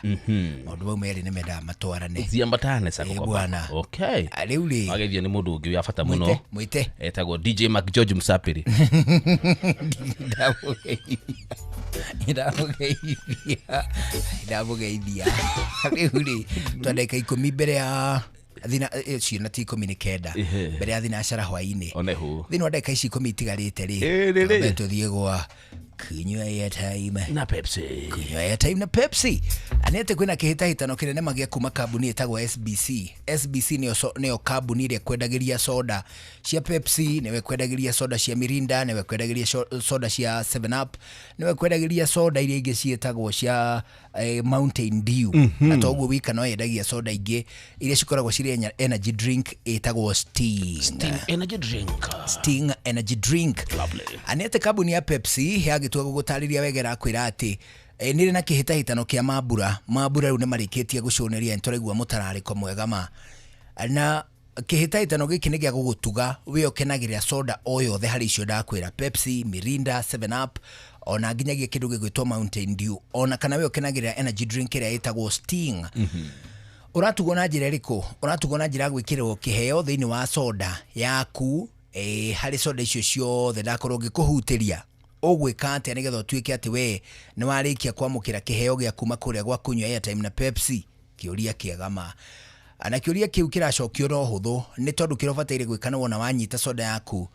Maũndũ mau merĩ nĩ mendaga matwarane. Ciambatane sako kwa bwana. Okay. Rĩu rĩ. Ageithio nĩ mũndũ ũngĩ wa bata mũno. Mwĩte. Etagwo DJ Mac George Musapiri. Ndamũgeithia. Rĩu rĩ, twa ndagĩka 10 mbere ya thina ciona ti 19 mbere ya thinacara hwainĩ. Onehu. Thĩinĩ wa ndagĩka ici 10 itigarĩte rĩ, Rĩ. tũthiĩ gwa kunywa airtime na Pepsi. Kunywa airtime na Pepsi. Nĩ atĩ kwĩna kĩhĩtahĩtano kĩnene magĩa kuma kambuni ĩtagwo SBC. SBC nĩyo kambuni ĩrĩa ĩkwendagĩria soda cia Pepsi, nĩwe ĩkwendagĩria soda cia Mirinda, nĩwe ĩkwendagĩria soda cia 7 Up, nĩwe ĩkwendagĩria soda iria ingĩ ciĩtagwo cia Mountain Dew. Na toguo wika no yendagia soda ingĩ iria cikoragwo cirĩ energy drink ĩtagwo Sting. Sting energy drink. Sting energy drink. Lovely. Nĩ atĩ kambuni ya Pepsi yagĩtua gũgũtarĩria wega ĩrakwĩra atĩ nĩrĩ na kĩhĩtahĩtano kĩa mambura. Mambura rĩu nĩmarĩkĩtie gũcũnĩria, nĩtũraigua mũtararĩko mwega ma. Na kĩhĩtahĩtano gĩkĩ nĩ gĩa gũgũtuga wĩ ũkenagĩrĩra soda o yothe harĩ icio ndakwĩra, Pepsi, Mirinda, 7 Up, ona nginyagia kĩndũ gĩgwĩtwo Mountain Dew, ona kana wĩ ũkenagĩrĩra energy drink ĩrĩa ĩtagwo Sting. Ũratugwo na njĩra ĩrĩkũ? Ũratugwo na njĩra ya gwĩkĩrĩrwo kĩheo thĩinĩ wa soda yaku. Harĩ soda icio ciothe ndakorwo ngĩkũhutĩria, ũgwĩka atĩa nĩgetha ũtuĩke atĩ we nĩ warĩkia kwamũkĩra kĩheo gĩa kuma kũrĩa gwa kunyua airtime na Pepsi? Kĩũria kĩega ma. Na kĩũria kĩu kĩracokio no hũthũ, nĩ tondũ kĩrĩa ũbataire gwĩka nĩ wona wanyita soda yaku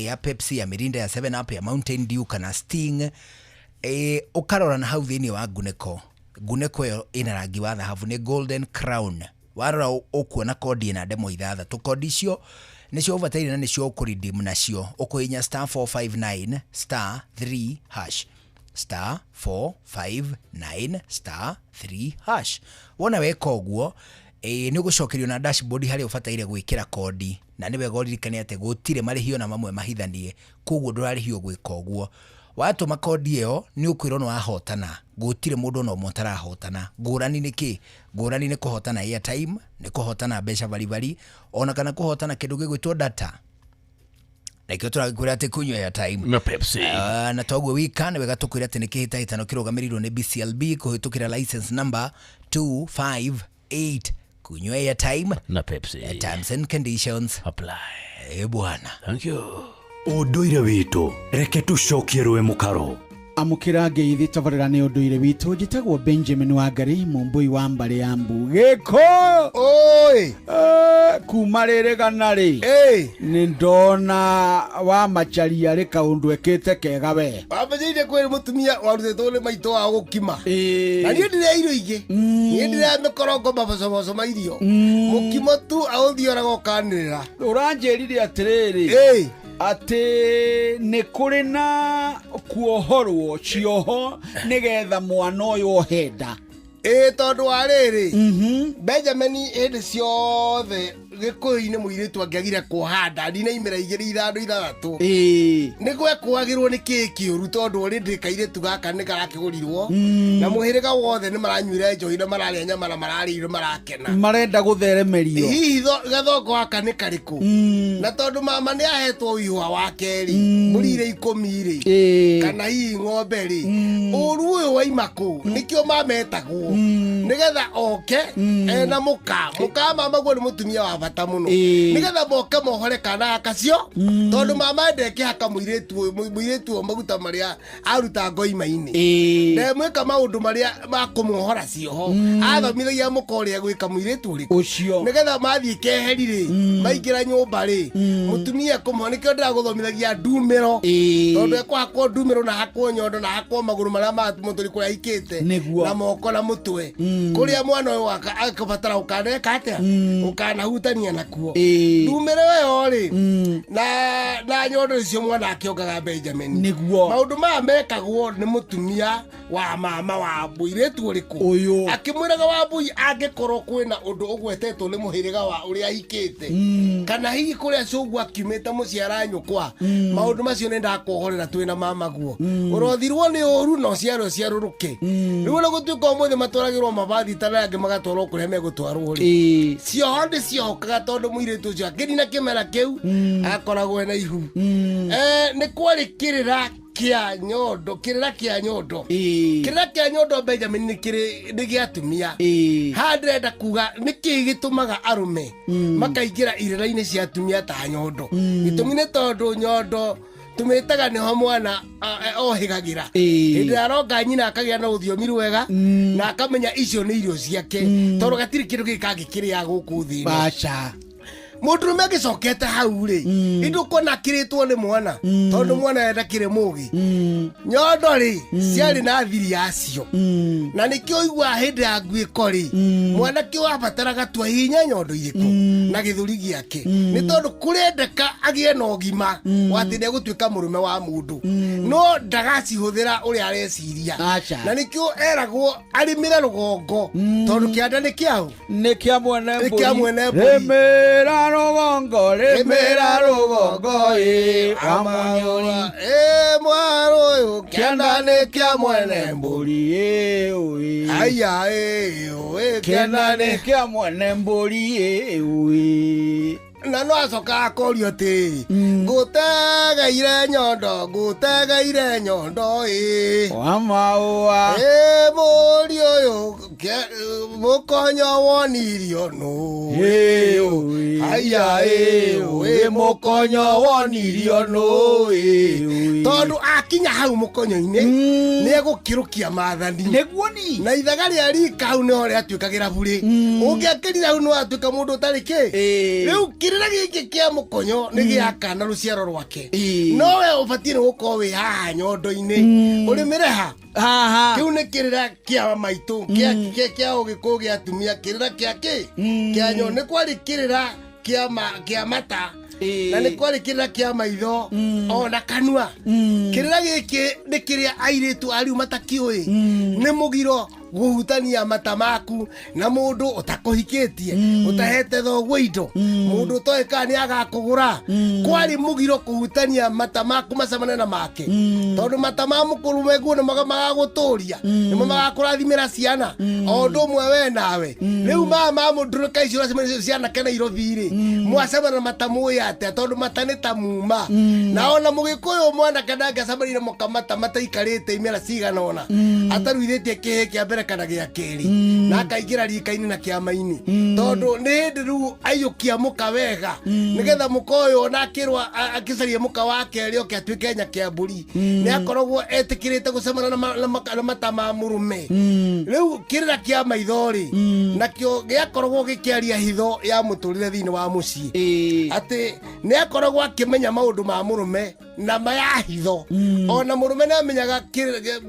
ya Pepsi, ya Mirinda, ya 7 Up, ya Mountain Dew kana Sting, ũkarora na hau thĩinĩ wa ngunĩko. Ngunĩko ĩyo ĩna rangi wa thahabu, nĩ Golden Crown. Warora ũkuona kodi ĩna ndemwa 6. Kodi icio nĩcio ũbataire na nĩcio ũkũredeem nacio. Ũkũhihinya star 459 star 3 hash. Star 459 star 3 hash. Wona weka ũguo, nĩ ũgũcokerio na dashboard harĩa ũbataire gwĩkĩra kodi. Na nĩ wega ũririkane atĩ gũtirĩ marĩhio na mamwe mahithanie, koguo ndũrarĩhio gwĩka ũguo. Watũma kodi ĩyo nĩ ũkwĩrwo nĩ wahotana. Gũtirĩ mũndũ ona ũmwe ũtarahotana. Ngũrani nĩ kĩ? Ngũrani nĩ kũhotana airtime, nĩ kũhotana mbeca baribari, ona kana kũhotana kĩndũ gĩgwĩtwo data. Na ikĩo tũragĩkwĩra atĩ kunyua airtime na Pepsi. Na toguo wika nĩ wega tũkwĩre atĩ nĩ kĩhĩtahĩtano kĩrũgamĩrĩirwo nĩ BCLB kũhĩtũkĩra license number 258. Kunyua airtime na Pepsi. Terms and conditions apply. Bwana. Thank you. Ũndũire witũ reke tũcokie rũĩ mũkaro. Amũkĩra ngeithi tabarĩra nĩ ũndũire witũ. Njĩtagwo Benjamin Wangari, mũmbũi wa mbarĩ ya mbu gĩkũ. Oi. Kuma rĩrĩ gana rĩ, nĩ ndona wa macharia rĩ kaũndũ ekĩte kega we. Wambenjeire kwĩ mũtumia warutĩtwo nĩ maitũ wao gũkima, na niĩ ndĩrĩa irio ingĩ, niĩ ndĩrĩa mĩkorongo, mabocoboco ma irio, mũkimo tu aũthioraga ũkanĩrĩra. Ũranjĩrire atĩrĩrĩ atĩ nĩ kũrĩ na kuohorwo cioho nĩgetha mwana ũyũ ohe nda. Ĩĩ, tondũ wa rĩrĩ, Benjamin, hĩndĩ ciothe Gĩkũyũ-inĩ mũirĩtu angĩagire kuoha nda ndinaimĩra igĩrĩ, ithano, ithathatũ, nĩ gwekũagĩrwo nĩ kĩĩ kĩũru, tondũ already kairĩtu gaka nĩ karakĩgũrirwo na mũhĩrĩga wothe nĩ maranyuire njohi na mararĩa nyama na mararĩire marakena. Marenda gũtheremerio. Hihi gathongo gaka nĩ karĩkũ? Na tondũ mama nĩ ahetwo wĩhũa wa kerĩ, mbũri irĩ 10 rĩ, kana hihi ng'ombe rĩ, ũru ũyũ waima kũ? Nĩkĩo mama etagwo nĩgetha oke ena mũka. Mũka mama guo nĩ mũtumia wa bata mũno, nĩgetha moke mohore kana gaka cio, tondũ mama ndekĩhaka mũirĩtu ũyũ, mũirĩtu ũyũ maguta marĩa aruta ngoima-inĩ, ndemwĩka maũndũ marĩa ma kũmuohora cioho. Athomithagia mũka ũrĩa gwĩka mũirĩtu ũrĩkũ. Ũcio. Nĩgetha mathiĩ keheri rĩ, maingĩra nyũmba rĩ, mũtumia kũmũho. Nĩkĩo ndĩragũthomithagia ndumĩro, tondũ ekũhakwo ndumĩro na hakwo nyondo na hakwo magũrũ marĩa ma mũtũri kũrĩa aikĩte. Nĩguo. Na moko na mũtwe, kũrĩa mwana ũyũ akabatara ũkaneka atĩa, ũkanahutania nakuo. Ndumĩro ĩyo rĩ, na nyondo icio mwana akĩongaga, Benjamin. Nĩguo. Maũndũ maya mekagwo nĩ mũtumia wa mama wa mũirĩtu ũrĩkũ. Ũyũ. Akĩmwĩraga wa mbui angĩkorwo kwĩna ũndũ ũgwetetwo nĩ mũhĩrĩga wa ũrĩa ahikĩte, kana hihi kũrĩa cũguo akiumĩte mũciara nyũkwa, maũndũ macio nĩ ndakuohorera twĩna mama guo ũrothirwo nĩ ũru na ũciarwo ciarũrũke. Rĩu ona gũtuĩka ũmũthĩ matwaragĩrwo mabathi ta angĩ magatwarwo kũrĩa megũtwarwo rĩ, cioho nĩ ciohokaga, tondũ mũirĩtu ũcio akĩnina kĩmera kĩu akoragwo ena ihu. Nĩ kwarĩ kĩrĩra kĩa nyondo, kĩrĩra kĩa nyondo, kĩrĩra kĩa nyondo, Benjamin, nĩ kĩrĩ nĩ gĩa atumia. Haha ndĩrenda kuga nĩ kĩĩ gĩtũmaga arũme makaingĩra irĩra-inĩ cia atumia ta nyondo. Gĩtũmi nĩ tondũ nyondo tũmĩtaga nĩho mwana ohĩgagĩra hĩndĩ ĩrĩa aronga nyina, akagĩa na rũthiomi rwega na akamenya icio nĩ irio ciake, tondũ gatirĩ kĩndũ gĩkĩ kangĩkĩrĩa gũkũ thĩ ĩno. Baca. Mũndũrũme agĩcokete hau rĩ, indũ kuona akĩrĩtwo nĩ mwana, tondũ mwana enda kĩrĩ mũgĩ. Nyondo rĩ, ciarĩ na thiri yacio, na nĩkĩo ũiguaga hĩndĩ ya nguĩko rĩ, mwanake wabataraga tua hinya nyondo irĩkũ na gĩthũri gĩake, nĩ tondũ kũrendeka agĩe na ũgima wa atĩ nĩegũtuĩka mũrũme wa mũndũ, no ndagacihũthĩra ũrĩa areciria. Aca. Na nĩkĩo eragwo arĩmĩre rũgongo, tondũ kĩanda nĩ kĩao. Nĩ kĩa mwene. Nĩ kĩa mwene mbũri. Rĩmĩra rũgongo, rĩmĩra rũgongo, ĩ Wamunyori. Ĩ mwarũ ũyũ, kĩanda nĩ kĩa mwene mbũri, ĩ ũĩ. Aya ĩ ũĩ. Kĩanda nĩ kĩa mwene mbũri, ĩ ũĩ. Na no acoka akorio atĩrĩrĩ, ngũtegeire nyondo, ngũtegeire nyondo ĩ wa maũa. Ĩ mũri ũyũ, mũkonyo wonirio nũ? Ĩ ũĩ. Aya ĩ ũĩ, mũkonyo wonirio nũ? Ĩ tondũ akinya hau mũkonyo-inĩ nĩ egũkĩrũkia maathani. Nĩguo ni. Na ithaga rĩa rika hau nĩho rĩatuĩkagĩra burĩ. Ũngĩakĩrire hau nĩ watuĩka mũndũ ũtarĩ kĩ. Rĩu kĩrĩra gĩkĩ kĩa mũkonyo nĩ gĩa kana rũciaro rwake, no we ũbatiĩ nĩ gũkorwo wĩ haha nyondo-inĩ, ũrĩmĩre ha. Haha. Kĩu nĩ kĩrĩra kĩa maitũ, kĩa ũgĩkũyũ gĩa atumia, kĩrĩra kĩa kĩ kĩa nyondo. Nĩ kwarĩ kĩrĩra kĩa mata, na nĩ kwarĩ kĩrĩra kĩa maitho ona kanua. Kĩrĩra gĩkĩ nĩ kĩrĩa airĩtu ariu matakĩũĩ. Nĩ mũgiro guhutania mata maku na mundu utakuhikitie, utahete thoguo indo, mundu utoĩ kana nĩ agakũgũra. Kwari mũgiro kũhutania mata maku macemane na make, tondũ mata ma mũkũrũ meguo nĩ magagũtũria, nĩmo magakũrathimĩra ciana o ũndũ ũmwe we nawe. Rĩu maya ma mũndũrũka icio ũracemania cianake Nairobi rĩ, mwacemana na mata mũĩ atĩa? Tondũ mata nĩ ta muma, na ona mũgĩkũyũ mwanake ndangĩacemania na mũkamata mataikarĩte imera cigana ũna ataruithĩtie kĩhĩ kĩa mbere. gũthondekana gĩa kerĩ na akaingĩra rika-inĩ na kĩama-inĩ tondũ nĩ hĩndĩ rĩu aiyũkia mũka wega nĩgetha mũka ũyũ ona akĩrwo akĩcaria mũka wa kerĩ oke atuĩke nyakĩambũri nĩ akoragwo etĩkĩrĩte gũcemana na ma- na maka- na mata ma mũrũme. Rĩu kĩrĩra kĩa maitho rĩ, nakĩo gĩakoragwo gĩkĩaria hitho ya mũtũrĩre thĩinĩ wa mũciĩ, atĩ nĩ akoragwo akĩmenya maũndũ ma mũrũme na maya hitho, ona mũrũme nĩ amenyaga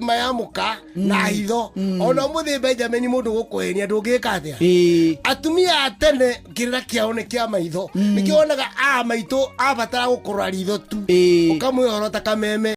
maya mũka na hitho. Ona ũmũthĩ Benjamin, mũndũ gũkũhenia ndũngĩka atĩa. Atumia a tene kĩrĩra kĩao nĩ kĩa maitho, nĩkĩo wonaga a maitũ abatara gũkũrora ritho tu, ũkamwĩhoro ta kameme.